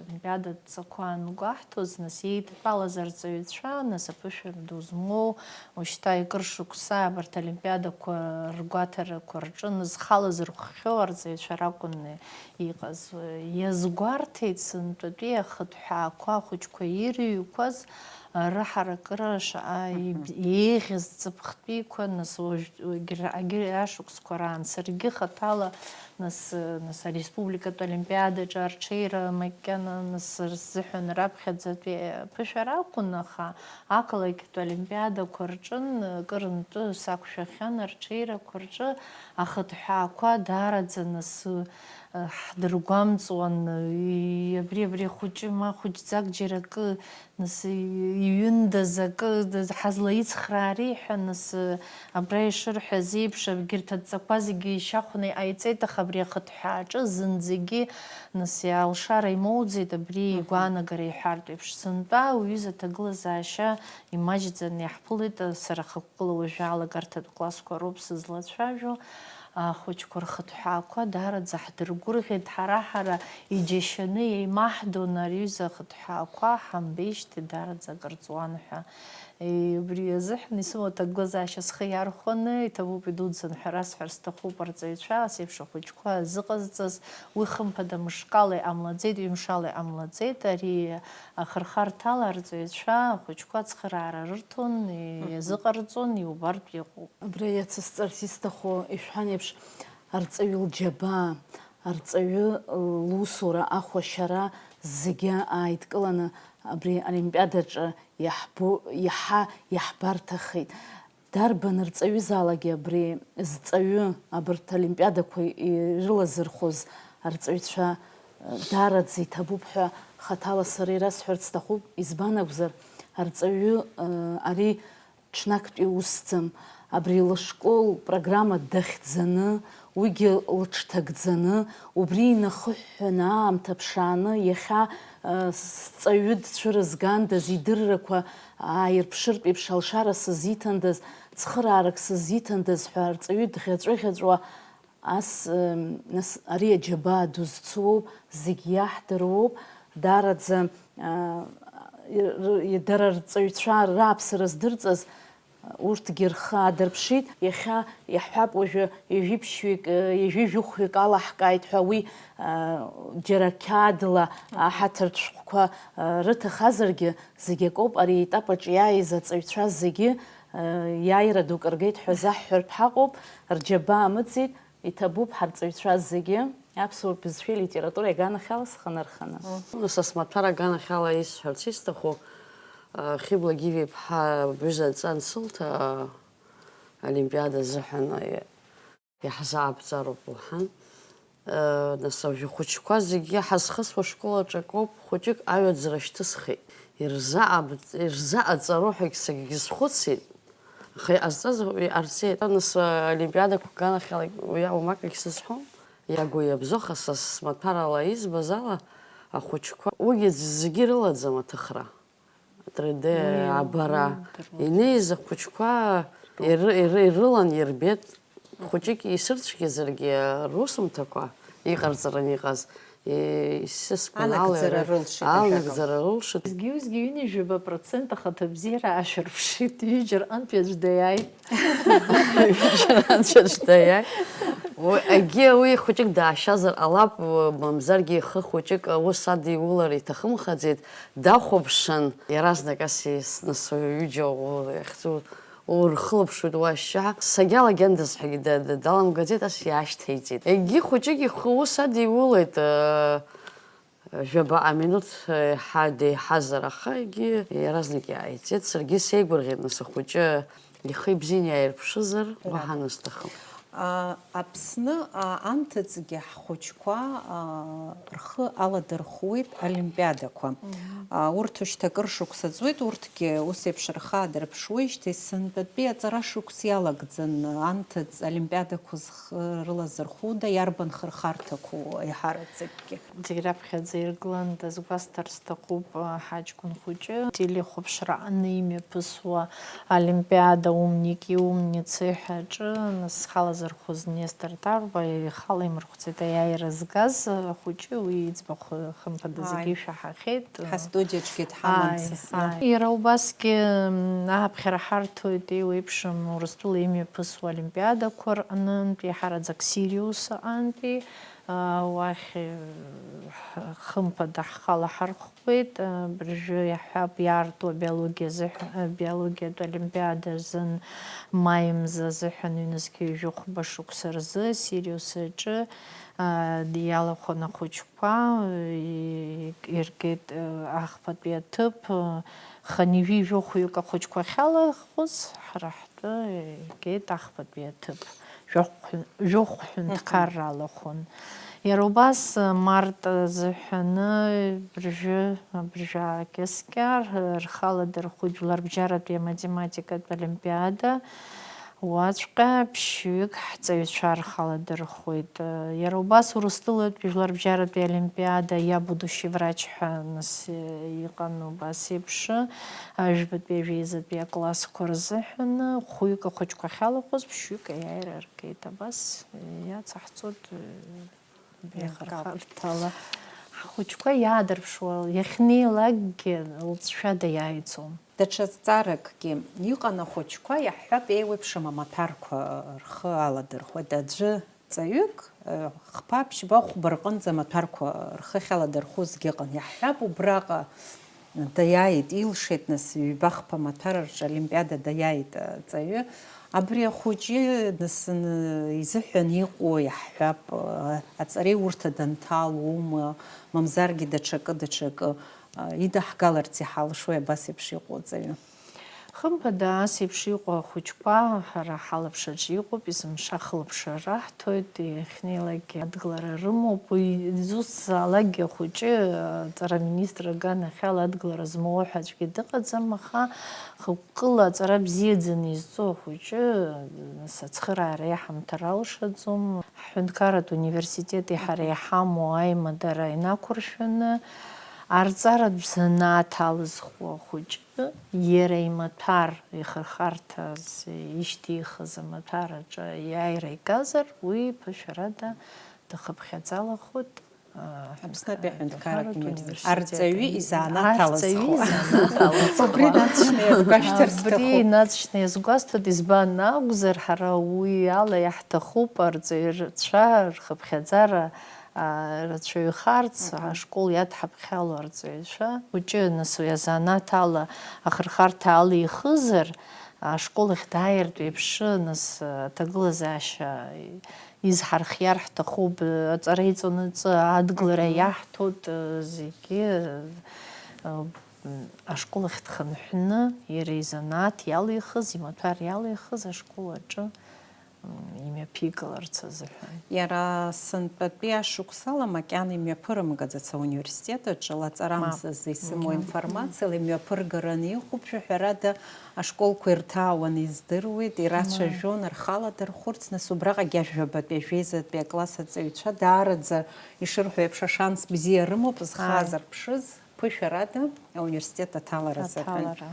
Олимпиада адҵақәа ангәаҳҭоз, нас, еидтәалаз арҵаҩцәа, нас, аԥышәара ду змоу, уажәшьҭа икыр шықәса абарҭ олимпиадақәа ргәаҭарақәа рҿы нызхала зырххьоу арҵаҩцәа ракәын иҟаз. Иазгәарҭеит сынтәатәи ахыҭҳәаақәа ахәыҷқәа ирыҩқәаз рыҳаракыра шаҟа еиӷьыз ҵыԥхтәиқәа, нас, уажә, егьра-, егьырҭ ашықәсқәа раан саргьы хаҭала, нас, нас ареспубликатә олимпиадаҿы арҽеира макьана, нас, рзыҳәан раԥхьаӡатәи аԥышәара акәын, аха ақалақьтә олимпиадақәа рҿын, кырынтәы сақәшәахьан арҽеирақәа рҿы, ахыҭҳәаақәа даараӡа нас, ҳдыргәамҵуан, и-, абри, абри ахәыҷы ма хәыҷӡак џьара акы, нас, и-, иҩындаз акы даз-, ҳазлаицхраари ҳәа, нас, абра ишырҳәаз еиԥш, егьырҭ адҵақәа зегьы ишьахәны иҟаиҵеит, аха абри ахыҭҳәааҿы зынӡагьы, нас, алшара имоуӡеит, абри игәаанагара иҳәартә еиԥш. Сынтәа уҩыза аҭагылазаашьа имаҷӡаны иаҳԥылеит, сара ахықәкыла уажәы алагарҭатә классқәа роуп сызлацәажәо. Ахәыҷқәа рхыҭҳәаақәа даараӡа ҳдыргәырӷьеит, ҳара-ҳара иџьашьаны еимаҳдон, ари аҩыза ахыҭҳәаақәа ҳамбеижьҭеи даараӡа акыр ҵуан ҳәа. Е, убри азыҳәан исымоу аҭагылазаашьа схы иархәаны, иҭабуп идуӡӡан ҳәа расҳәар сҭахуп, арҵаҩцәа ас еиԥш ахәыҷқәа зыҟазҵаз, уи хымԥада мышкала иҟамлаӡеит, ҩымшала иҟамлаӡеит, ари ахырхарҭала арҵаҩцәа ахәыҷқәа ацхыраара рырҭон, иазыҟарҵон, иубартә иҟоуп. Абра иацысҵарц исҭаху, ишәҳәан еиԥш, арҵаҩы лџьабаа, арҵаҩы лусура ахәашьара зегьы ааидкыланы абри Олимпиадаҿы иаҳбо-, иаҳа иаҳбарҭахеит. Дарбан рҵаҩызаалакгьы абри зҵаҩы абарҭ Олимпиадақәа ирылазырхәыз арҵаҩцәа, даараӡа иҭабуп ҳәа хаҭала сара ирасҳәарц сҭахуп. Избан акәзар, арҵаҩы, ари ҽнактәи усӡам, абри лышкол программа дахьӡаны, уигьы лыҽҭагӡаны, убри инахыҳәҳәаны аамҭа ԥшааны, иахьа, э, сҵаҩы дцәырызгандаз, идыррақәа ааирԥшыртә еиԥш алшара сызиҭандаз, цхыраарак сызиҭандаз ҳәа арҵаҩы дӷьаҵәыӷьаҵәуа, Ас, ы, нас, ари аџьабаа ду зцу, зегь иаҳдыруоуп, даараӡа, ы, р-, р-, дара рҵаҩцәа рааԥсара здырҵаз, урҭгьы рхы аадырԥшит. Иахьа иаҳҳәап, уажәы ҩажәи ԥшьҩык, ы, ҩажәи жәохәҩык алаҳкааит ҳәа, уи, ы, џьара қьаадла аҳаҭыртә шәҟәқәа, ы, рыҭахазаргьы, зегь акоуп, ари аетап аҿы иааиз аҵаҩцәа зегьы, ы, иааира дук ргеит ҳәа заҳҳәартә ҳаҟоуп, рџьабаа мыӡит. Иҭабуп ҳарҵаҩцәа зегьы аԥсуа бызшәеи литературеи аганахьала схы нарханы. Са смаҭәар аганахьала исҳәарц исҭаху, Хьыбла Гиви-иԥҳа бҩыза адҵа ансылҭа, Олимпиада азыҳәан иаҳзаабҵароуп лҳәан. Нас уажәы ахәыҷқәа зегьы ҳазхысуа ашкол аҿы акоуп, хәыҷык аҩаӡара шьҭысхит. Ирзааб-, ирзаҟаҵароу ҳәагь саргьы схәыцит. Аха иҟазҵаз уи ҟарҵеит. Нас, а, олимпиадақәа ганахьала уи аумакагь сызҳәом. Иагу иабзоуха, са смаҭәарала избаз ала, ахәыҷқәа, уигьы зегьы рылаӡам аҭыхра. Три Д уи, абара. Уи дыруеит. Инеиз ахәыҷқәа иры-, иры-, ирылан ирбеит. Хәыҷык исырцәгьазаргьы, русумҭақәа иҟарҵаран иҟаз, Е, исыскәан ала Анагӡара рылшеит, ажәакала. Анагӡара рылшеит. Зегьы-зегьы ҩынҩажәаба процент ахаҭабзиара ашәырԥшит, ҩыџьа рҟынтәи аӡә даиааит. Ҩыџьа рҟынтәи аӡә даиааит. Уи, егьи уи хәыҷык даашьазар ҟалап, мамзаргьы ихы хәыҷык аус адиулар иҭахымхаӡеит, дахәаԥшын, иаразнак ас ес-, нас уи ҩыџьа ӷәӷәа иахьӡу Урхылаԥшуеит уашьа. Сагьалагьандаз ҳәагьы да-, да-, даламгаӡеит, ас иаашьҭеиҵеит. Егьи хәыҷык ихы ус адиулеит, э, Жәабаҟа минуҭ еиҳа деиҳазар, аха егьи иаразнак иааиҵеит. Саргьы сеигәырӷьеит, нас, ахәыҷы ихы ибзианы иааирԥшызар, уаҳа насҭахым. А, Аԥсны, а, анҭыҵгьы ҳхәыҷқәа, а, рхы аладырхәуеит олимпиадақәа. А, урҭ шьҭа акыр шықәса ҵуеит, урҭгьы ус еиԥш рхы аадырԥшуеижьҭеи сынтәатәи аҵара шықәс иалагӡан анҭыҵ олимпиадақәа зхы рылазырхәуда, иарбан хырхарҭақәоу еиҳараӡакгьы? Зегь раԥхьаӡа иргылан, дазгәасҭар сҭахуп, ҳаҷкәын хәыҷы телехәаԥшра аҟны имҩаԥысуа олимпиада «Умники, умницы» ҳәа аҿы, нас, схалазырхәыз Нестор Тарба ихала имырхәцеит аиааира згаз ахәыҷы, уи иӡбахә хымԥада зегьы ишәаҳахьеит. Ҳастудиаҿгьы дҳаман. Ааи, сасны. Ааи. Иара убасгьы, м, ааԥхьара ҳарҭоит еиуеиԥшым Урыстәыла имҩаԥысуа олимпиадақәа рҟнынтә, иаҳараӡак Сириус аҟынтәи, а, уахь, э, х-, хымԥада ҳхала ҳархәуеит. А, абыржәы иаҳҳәап, иаарту абиологиа азыҳәа-, абиологиатә олимпиада азын маи мза азыҳәан ҩнызқьи жәохәба шықәса рзы Сириус аҿы, а, иалахәын ахәыҷқәа, и-, иргеит, э, ахԥатәи аҭыԥ, э, хынҩажәи жәохәҩык ахәыҷқәа ахьалахәыз, ҳара ҳтәы игеит ахԥатәи аҭыԥ, жәохә-, жәохә ҳәынҭқарра алахәын. Иара убас, март азыҳәаны абыржәы, абыржәы аакьыскьа рхала дырхәит жәларбжьаратәи аматематикатә олимпиада, уаҵәҟьа ԥшьҩык ҳҵаҩцәа рхала дырхәит. Иара убас Урыстәылатәи жәларбжьаратәи олимпиада «Я будущий врач» ҳәа нас иҟан убас еиԥш, жәбатәи ажәеизатәи аклассқәа рзыҳәан хәҩык ахәыҷқәа ахьалахәыз ԥшьҩык аиааира аргеит. Абас иацаҳҵоит, э, иахырхарҭала. Ҳхәыҷқәа иаадырԥшуа иахьнеилакгьы лҵшәада иааиӡом. Даҽа зҵааракгьы иҟан, ахәыҷқәа, иаҳҳәап, еиуеиԥшым амаҭәарқәа рхы аладырхәуеит. Аӡәы ҵаҩык, э, хԥа, ԥшьба, хәба рҟынӡа амаҭәарқәа рхы ахьаладырхәозгьы ыҟан. Иаҳҳәап, убраҟа даиааит, илшеит, нас, ҩба-хԥа амаҭәар рҿы олимпиада даиааит аҵаҩы. Абри ахәыҷы, нас, н-, изыҳәан иҟоу, иаҳҳәап, э, аҵареиурҭа данҭалоума, мамзаргьы даҽакы, даҽакы, э, идаҳгаларц иҳалшои абас еиԥш иҟоу аҵаҩы? Хымԥада, ас еиԥш иҟоу ахәыҷқәа ҳара ҳалаԥшаҿы иҟоуп, есымша хылаԥшра раҳҭоит, иахьнеилакгьы адгылара рымоуп. Уи изусҭзаалакгьы ахәыҷы аҵара аминистр аганахьала адгылара змоу ҳәа аӡәгьы дыҟаӡам, аха хықәкыла аҵара бзиаӡаны изҵоу ахәыҷы, нас, ацхыраара иаҳамҭар алшаӡом. Ҳҳәынҭқарратә университети ҳареи иҳамоу аимадара инақәыршәаны, арҵаратә занааҭ алызхуа ахәыҷы иара имаҭәар, ихырхарҭаз ишьҭихыз амаҭәар аҿы аиааира игазар, уи ԥышәарада дахыԥхьаӡалахоит, а, Аԥснытәи аҳәынҭқарратә аҳәынҭқарратә университет. Арҵаҩы изанааҭ алызхуа. Арҵаҩы изанааҭ алызхуа. Убри наҵшьны иазгәашәҭар сҭахуп. Абри наҵшьны иазгәасҭоит, избан акәзар, ҳара уи ала иаҳҭахуп арҵаҩцәа рхыԥхьаӡара, а, рацәаҩхарц, ашкол иадҳаԥхьало арҵаҩцәа. Хәыҷы, нас, уи азанааҭ ала ахырхарҭа алихызар, ашкол ахь дааиртә еиԥш, нас, аҭагылазаашьа изҳархиар ҳҭахуп, аҵара иҵонаҵы адгылара иаҳҭоит, зегьы, ашкол ахь дхынҳәны, иара изанааҭ иалихыз, имаҭәар иалихыз ашкол аҿы имҩаԥигаларц азыҳәан. Иара сынтәатәи ашықәсала макьана имҩаԥырымгаӡац ауниверситет аҿы, лаҵарамзазы исымоу информациала имҩаԥыргараны иҟоуп, шәаҳәарада, ашколқәа ирҭаауаны издыруеит, ирацәажәон рхала дырхәырц, нас убраҟагьы ажәабатәи, ажәеизатәи акласс аҵаҩцәа даараӡа, ишырҳәо еиԥш, ашанс бзиа рымоуп зхы аазырԥшыз. Ԥышәарада, ауниверситет аҭалара азыҳәан. Аҭалара.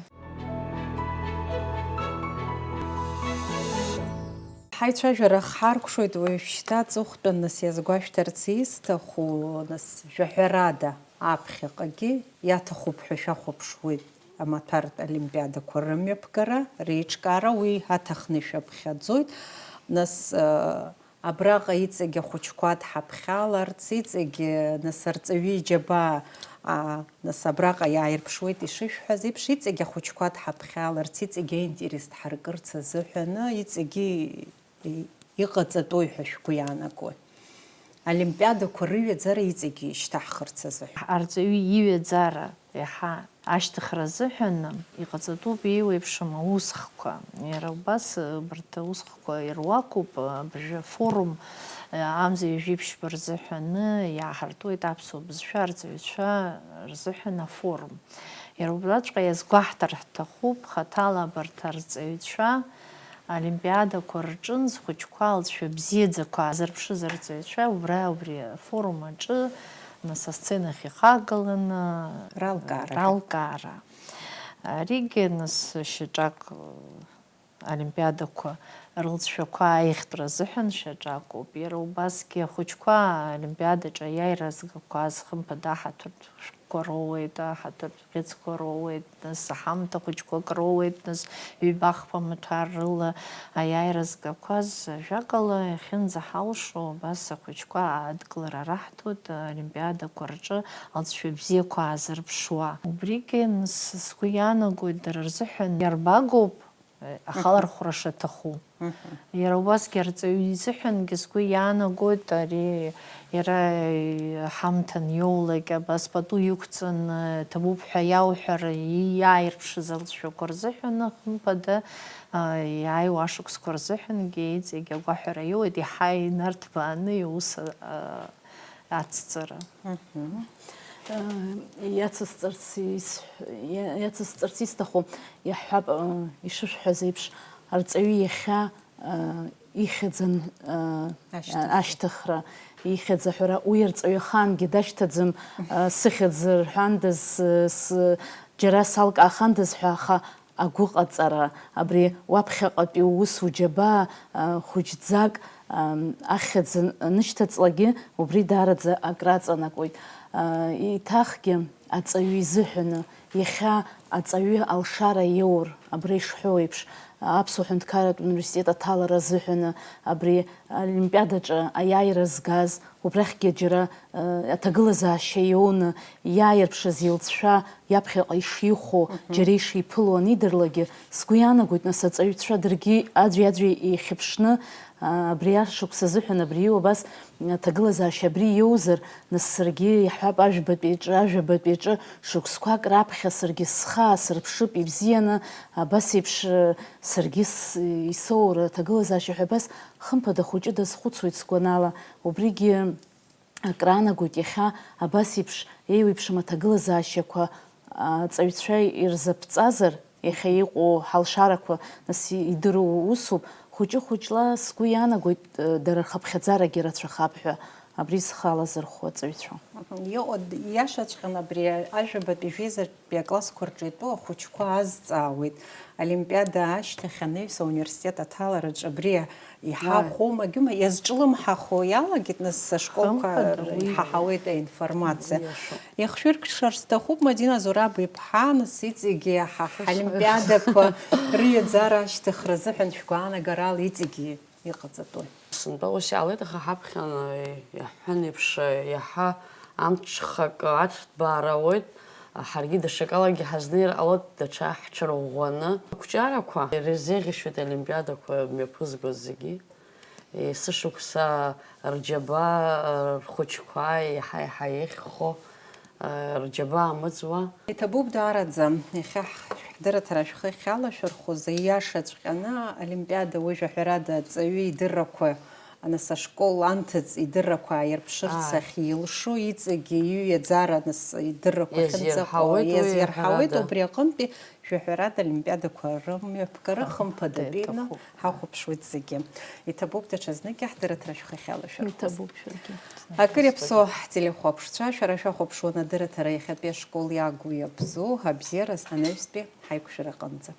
Ҳаицәажәара ҳаркәшоит уажәшьҭа аҵыхәтәан, нас, иазгәашәҭарц исҭаху, нас, жәаҳәарада аԥхьаҟагьы иаҭахуп ҳәа шәахәаԥшуеит амаҭәартә олимпиадақәа рымҩаԥгара, реиҿкаара, уи аҭахны ишәаԥхьаӡоит. Нас, э, Абраҟа иҵегь ахәыҷқәа дҳаԥхьаларц, иҵегь, нас, арҵаҩы иџьабаа, а, нас, абраҟа иааирԥшуеит ишышәҳәаз еиԥш, иҵегь ахәыҷқәа дҳаԥхьаларц, иҵегь аинтерес дҳаркырц азыҳәаны, иҵегьы и-, иҟаҵатәуи ҳәа шәгәы иаанагои? Олимпиадақәа рыҩаӡара иҵегьы ишьҭаҳхырц азыҳәан. Арҵаҩы иҩаӡара иаҳа ашьҭыхра азыҳәан иҟаҵатәуп еиуеиԥшым аусхқәа. Иара убас, абарҭ аусхқәа ируакуп, абыржәы афорум, амза ҩажәи ԥшьба рзыҳәаны иааҳартуеит аԥсуа бызшәа арҵаҩцәа рзыҳәан афорум. Иара убраҵәҟьа иазгәаҳҭар ҳҭахуп, хаҭала абарҭ арҵаҩцәа, олимпиадақәа рҿын зхәыҷқәа алҵшәа бзиаӡақәа аазырԥшыз арҵаҩцәа убра, убри афорум аҿы, нас, асценахь ихагаланы, Ралкаара. Ралкаара. Аригьы, нас, шьаҿак, олимпиадақәа рылҵшәақәа аиӷьтәра азыҳәан шьаҿакоуп. Иара убасгьы ахәыҷқәа олимпиадаҿы аиааира згақәаз, хымԥада, аҳаҭыртә шәҟәқәа роуеит, аҳаҭыртә ӷьыцқәа роуеит, нас аҳамҭа хәыҷқәак роуеит, нас ҩба-хԥа маҭәар рыла аиааира згақәаз. Ажәакала, иахьынӡаҳалшо, абас ахәыҷқәа аадкылара раҳҭоит олимпиадақәа рҿы алҵшәа бзиақәа аазырԥшуа. Убригьы, нас, сгәы иаанагоит, дара рзыҳәан иарбагоуп ахалархәра шаҭаху. Иара убасгьы арҵаҩы изыҳәангьы сгәы иаанагоит, ари иара ҳамҭан иоулак абас пату иқәҵаны, ҭабуп ҳәа иауҳәар, иааирԥшыз алҵшәақәа рзыҳәан, хымԥада, а, иааиуа ашықәсқәа рзыҳәангьы иҵегь агәаҳәара иоуеит, иаҳа инарҭбааны иус, а, ацҵара. Э, иацысҵарц ис-, иа-, иацысҵарц исҭаху, иаҳҳәап, э, ишышәҳәаз еиԥш, арҵаҩы иахьа, э, ихьӡын, э, Ашьҭыхра. Ашьҭыхра, ихьӡ аҳәара, уи арҵаҩы ахаангьы дашьҭаӡам, э, сыхьӡ рҳәандаз, э, с-, џьара салкаахандаз ҳәа, аха агәыҟаҵара, абри уаԥхьаҟатәи уус уџьабаа, а, хәыҷӡак, ам, ахьӡ ан-, анышьҭаҵлакгьы, убри даараӡа акраҵанакуеит. А, еиҭахгьы аҵаҩы изыҳәаны, иахьа аҵаҩы алшара иоур, абра ишҳәоу еиԥш, Аԥсуа ҳәынҭқарратә университет аҭалара азыҳәаны, абри Олимпиадаҿы аиааира згаз, убрахьгьы џьара, э, аҭагылазаашьа иоуны иааирԥшыз илҵшәа иаԥхьаҟа ишихәо, Мгм. џьара ишиԥыло анидырлагьы, сгәы иаанагоит, нас, аҵаҩцәа даргьы аӡәи-аӡәи еихьыԥшны, а, абри ашықәс азыҳәан, абри иоуа абас аҭагылазаашьа абри иоузар, нас, саргьы иаҳҳәап, ажәбатәи аҿы, ажәабатәи аҿы шықәсқәак раԥхьа саргьы схы аасырԥшып, ибзианы, абас еиԥш, э, саргьы с-, исоур аҭагылазаашьа ҳәа абас хымԥада хәыҷы дазхәыцуеит сгәанала. Убригьы акраанагоит иахьа абас еиԥш еиуеиԥшым аҭагылазаашьақәа аҵаҩцәа ирзаԥҵазар, иахьа иҟоу ҳалшарақәа, нас, идыруа усуп, хәыҷы-хәыҷла сгәы иаанагоит, э, дара рхыԥхьаӡарагьы рацәахап ҳәа, абри схы алазырхәуа аҵаҩцәа. Мгм. Иҟоу, иашаҵәҟьаны абри ажәабатәи жәеиза Аклассқәа рҿы итәоу ахәыҷқәа азҵаауеит, олимпиада ашьҭахь анаҩс ауниверситет аҭалараҿы абри иҳахәома, Ааи. Гьума, иазҿлымҳахо иалагеит, нас ашколқәа Хымԥада, уи иҳаҳауеит аинформациа. Иашоуп. Иахшәыркәшар сҭахуп, Мадина Зураб-иԥҳа, нас иҵегьы ҳа Шәышҳәа. Ҳолимпиадақәа рыҩаӡара ашьҭыхра азыҳәан шәгәаанагарала иҵегьы иҟаҵатәуи? Сынтәа ус иаауеит, аха ҳаԥхьан иаҳҳәан еиԥш, иаҳа амҽхак аҭбаара ауеит, ҳаргьы даҽакалагьы ҳазнеир ҟалоит, даҽа ҳҽырӷәӷәаны. Ақәҿиарақәа ирзеиӷьасшьоит олимпиадақәа мҩаԥызгоз зегьы. Есышықәса рџьабаа, рхәыҷқәа еиҳа-еиҳа еиӷьхо, рџьабаа амыӡуа. Иҭабуп даараӡа, иахьа ҳдырраҭара шәхы ахьалашәырхәыз, ииашаҵәҟьаны, олимпиада уажә аҳәарада аҵаҩы идыррақәа, нас ашкол анҭыҵ идыррақәа ааирԥшырц Ааи. Ахьилшо, иҵегьы иҩаӡара, нас идыррақәа ахьынӡаҟоу Иазирҳауеит уи иазирҳауеит, аҳәарада. Убри аҟынтәи Жәаҳәарада олимпиадақәа рымҩаԥгара Хымԥада, хымԥада иҭабуп. Ҳахәаԥшуеит зегьы. Иҭабуп даҽазныкгьы ҳдырраҭара шәхы ахьалашәырхәыз. Иҭабуп шәаргьы. Акыр иаԥсоу ҳтелехәаԥшцәа, шәара шәахәаԥшуан адырраҭара иахьатәи ашкол иаагу иабзоу, абзиараз, анаҩстәи ҳаиқәшәара аҟынӡа.